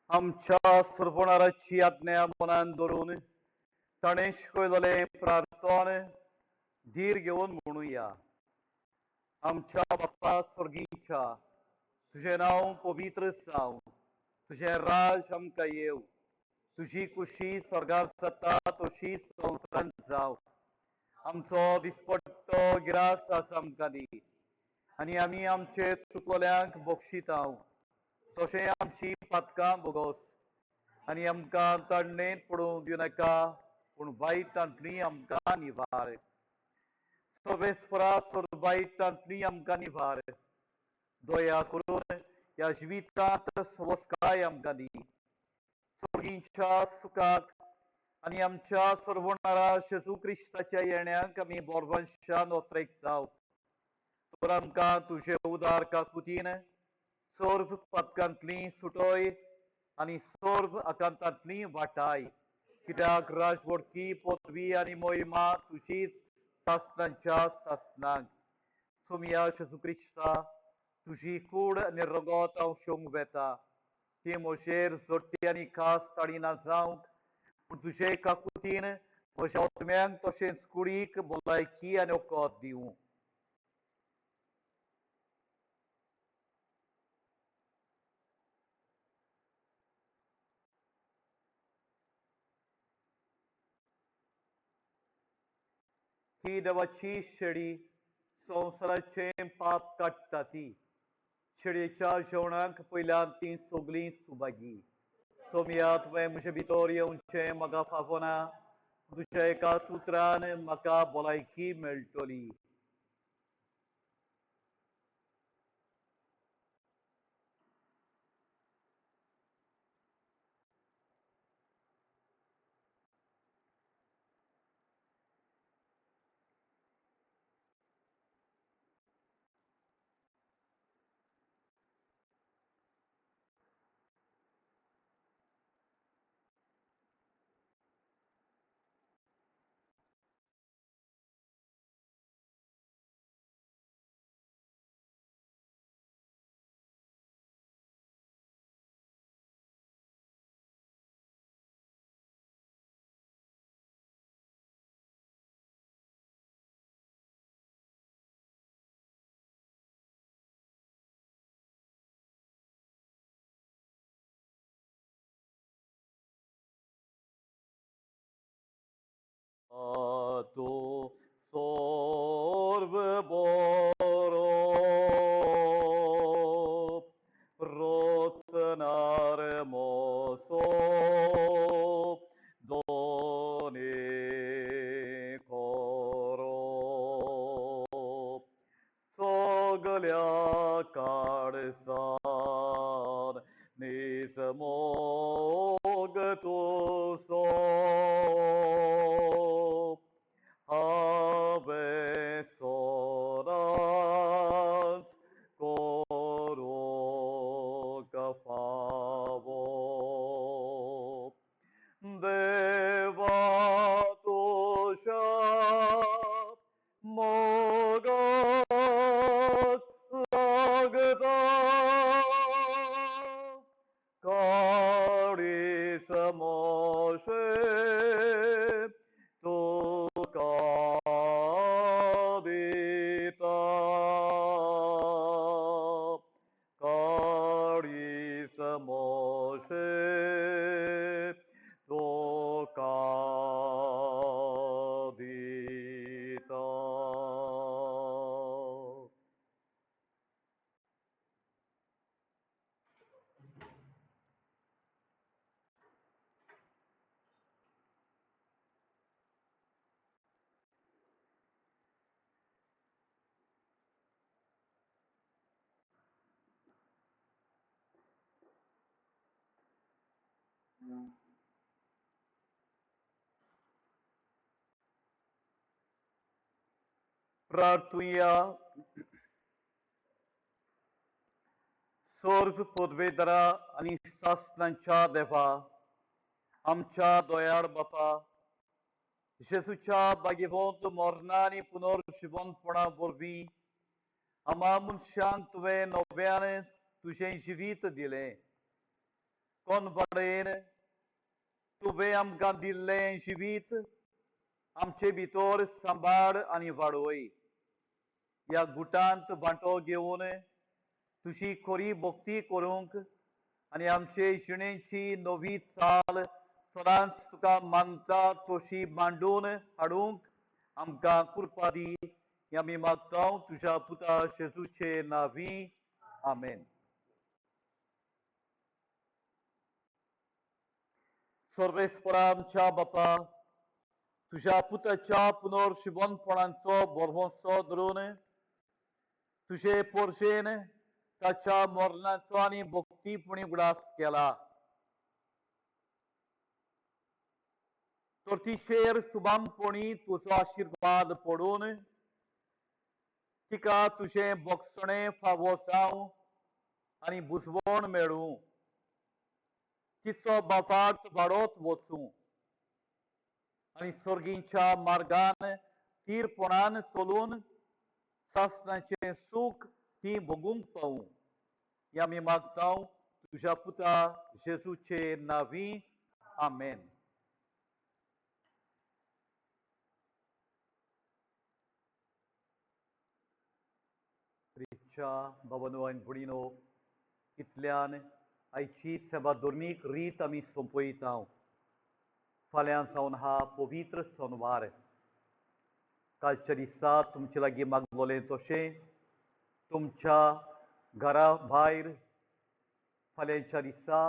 आमच्या सोडवणाराची आज्ञा मनान धरून ताणें शिकयलेलें प्रार्थन धीर घेवन म्हणुया. आमच्या बाप्पा स्वर्गीच्या, तुजें नांव पवित्र जावं, तुजें राज आमकां येवं, तुजी कुशी स्वर्गार जाता तशी संवसारांत जावं. आमचो दिसपट्टो गिरास आज आमकां दी आनी आमी आमचे चुकलोल्यांक बक्षितांव तशें आमची पातकां भोगोस आनी आमकां ताणणेंत पडूंक दिवनाका, पूण वायटांतली आमकां निवार. सर्वेस्परा वायटांतली आमकां निवार. दया करून ह्या जिवितांत सवस्काय आमकां दी, स्वर्गींच्या सुखाक आनी आमच्या सर्वणारा जेजू क्रिस्ताच्या येण्याक आमी बोरवंशान ओत्रेक जावं. तर आमकां तुजे उदार काकुतीन सर्व पातकांतली सुटय आनी सर्व आकांतांतली वाटाय, कित्याक राजवटकी, पदवी आनी मोहिमा तुजीच सासणांच्या सासणांक. सोमया जेजू क्रिस्ता, तुजी कूड आनी रगत हांव शेवंक वेता, ती म्हजेर जोडटी आनी खास ताळिना जावंक, पूण तुजे काकुतीन म्हज्या आत्म्यांक तशेंच कुडीक भलायकी आनी वखद दिवं. ही देवाची शेळी, संवसाराचें पाप काडटा ती. शेळयेच्या जेवणाक पयल्यान तीं सगळीं सुभागी. सोमया, तुवें म्हजे भितर येवचें म्हाका फावना, तुज्या एका उतरान म्हाका भलायकी मेळटली. तूं सर्व बरो, रोचणार मोसो दोनी खरो, सगल्या काळसान नीज मोग तुजो हांवें सदांच करूंक फावो. देवा, तुज्या मोगाक लागता काळीज म्हजें तुका दिता, काळीज म्हजें तुका दिता. प्रार्थुया. सर्व पदवेदारा आनी सासणांच्या देवा, आमच्या दयाळ बापा, जेजूच्या भाग्यवंत मरणा आनी पुनर्जिवंतपणा वरवीं आमा मनशांक तुवें नव्यान तुजें जिवीत दिलें. तोंडबाडेन तुवें आमकां दिल्लें जिवीत आमचे भितर सांबाळ आनी वाडोय. ह्या गुटांत वांटो घेवन तुजी खरी भक्ती करूंक आनी आमचे जिणेची नवी चाल सदांच तुका मानता तशी मांडून हाडूंक आमकां कृपा दी, हें आमी मागता तुज्या पुता जेजूचे नांवी, आमेन. सर्वेस्परा आमच्या बापा, तुज्या पुताच्या पुनर्शिवनपणाचो भरवंसो धरून तुजे पोरशेन ताच्या मरणाचो आनी भक्तीपणी उगडास केला, तर तिचेर सुबामपणी तुजो आशिर्वाद पडून तिका तुजें भोगसणें फावो जावं आनी बुजवण मेळूं, तिचो बापाट वाडत वचूं आनी सर्गीच्या मार्गान थीरपणान चलून सासणाचें सूख ती भोगूंक पावूं, हें आमी मागता तुज्या पुता जेजूचे नांवी, आमेन. प्रिच्या बाबानो आनी भयणीनो, इतल्यान आयची सेवा धर्मीक रीत आमी सोंपयता. फाल्यां जावन हा पवित्र सोनवार. कालच्या दिसा तुमचे लागीं मागलोलें तशें तुमच्या घरा भायर फाल्यांच्या दिसा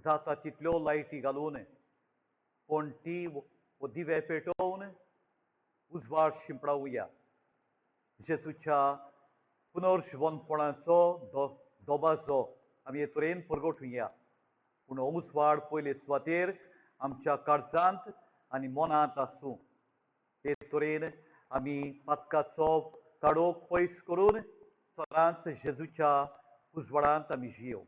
जाता तितल्यो लायटी घालून पणटी वो दिवे पेटोवन उजवाड शिंपडावया. जेजूच्या पुनर्जिवनपणाचो दोबाजो आमी हे तरेन परगटुया. पूण हो उजवाड पयले सुवातेर आमच्या काळजांत आनी मनांत आसूं. हे तरेन आमी पातकाचो काडोक पयस करून सदांच जेजूच्या उजवाडांत आमी जियोवं.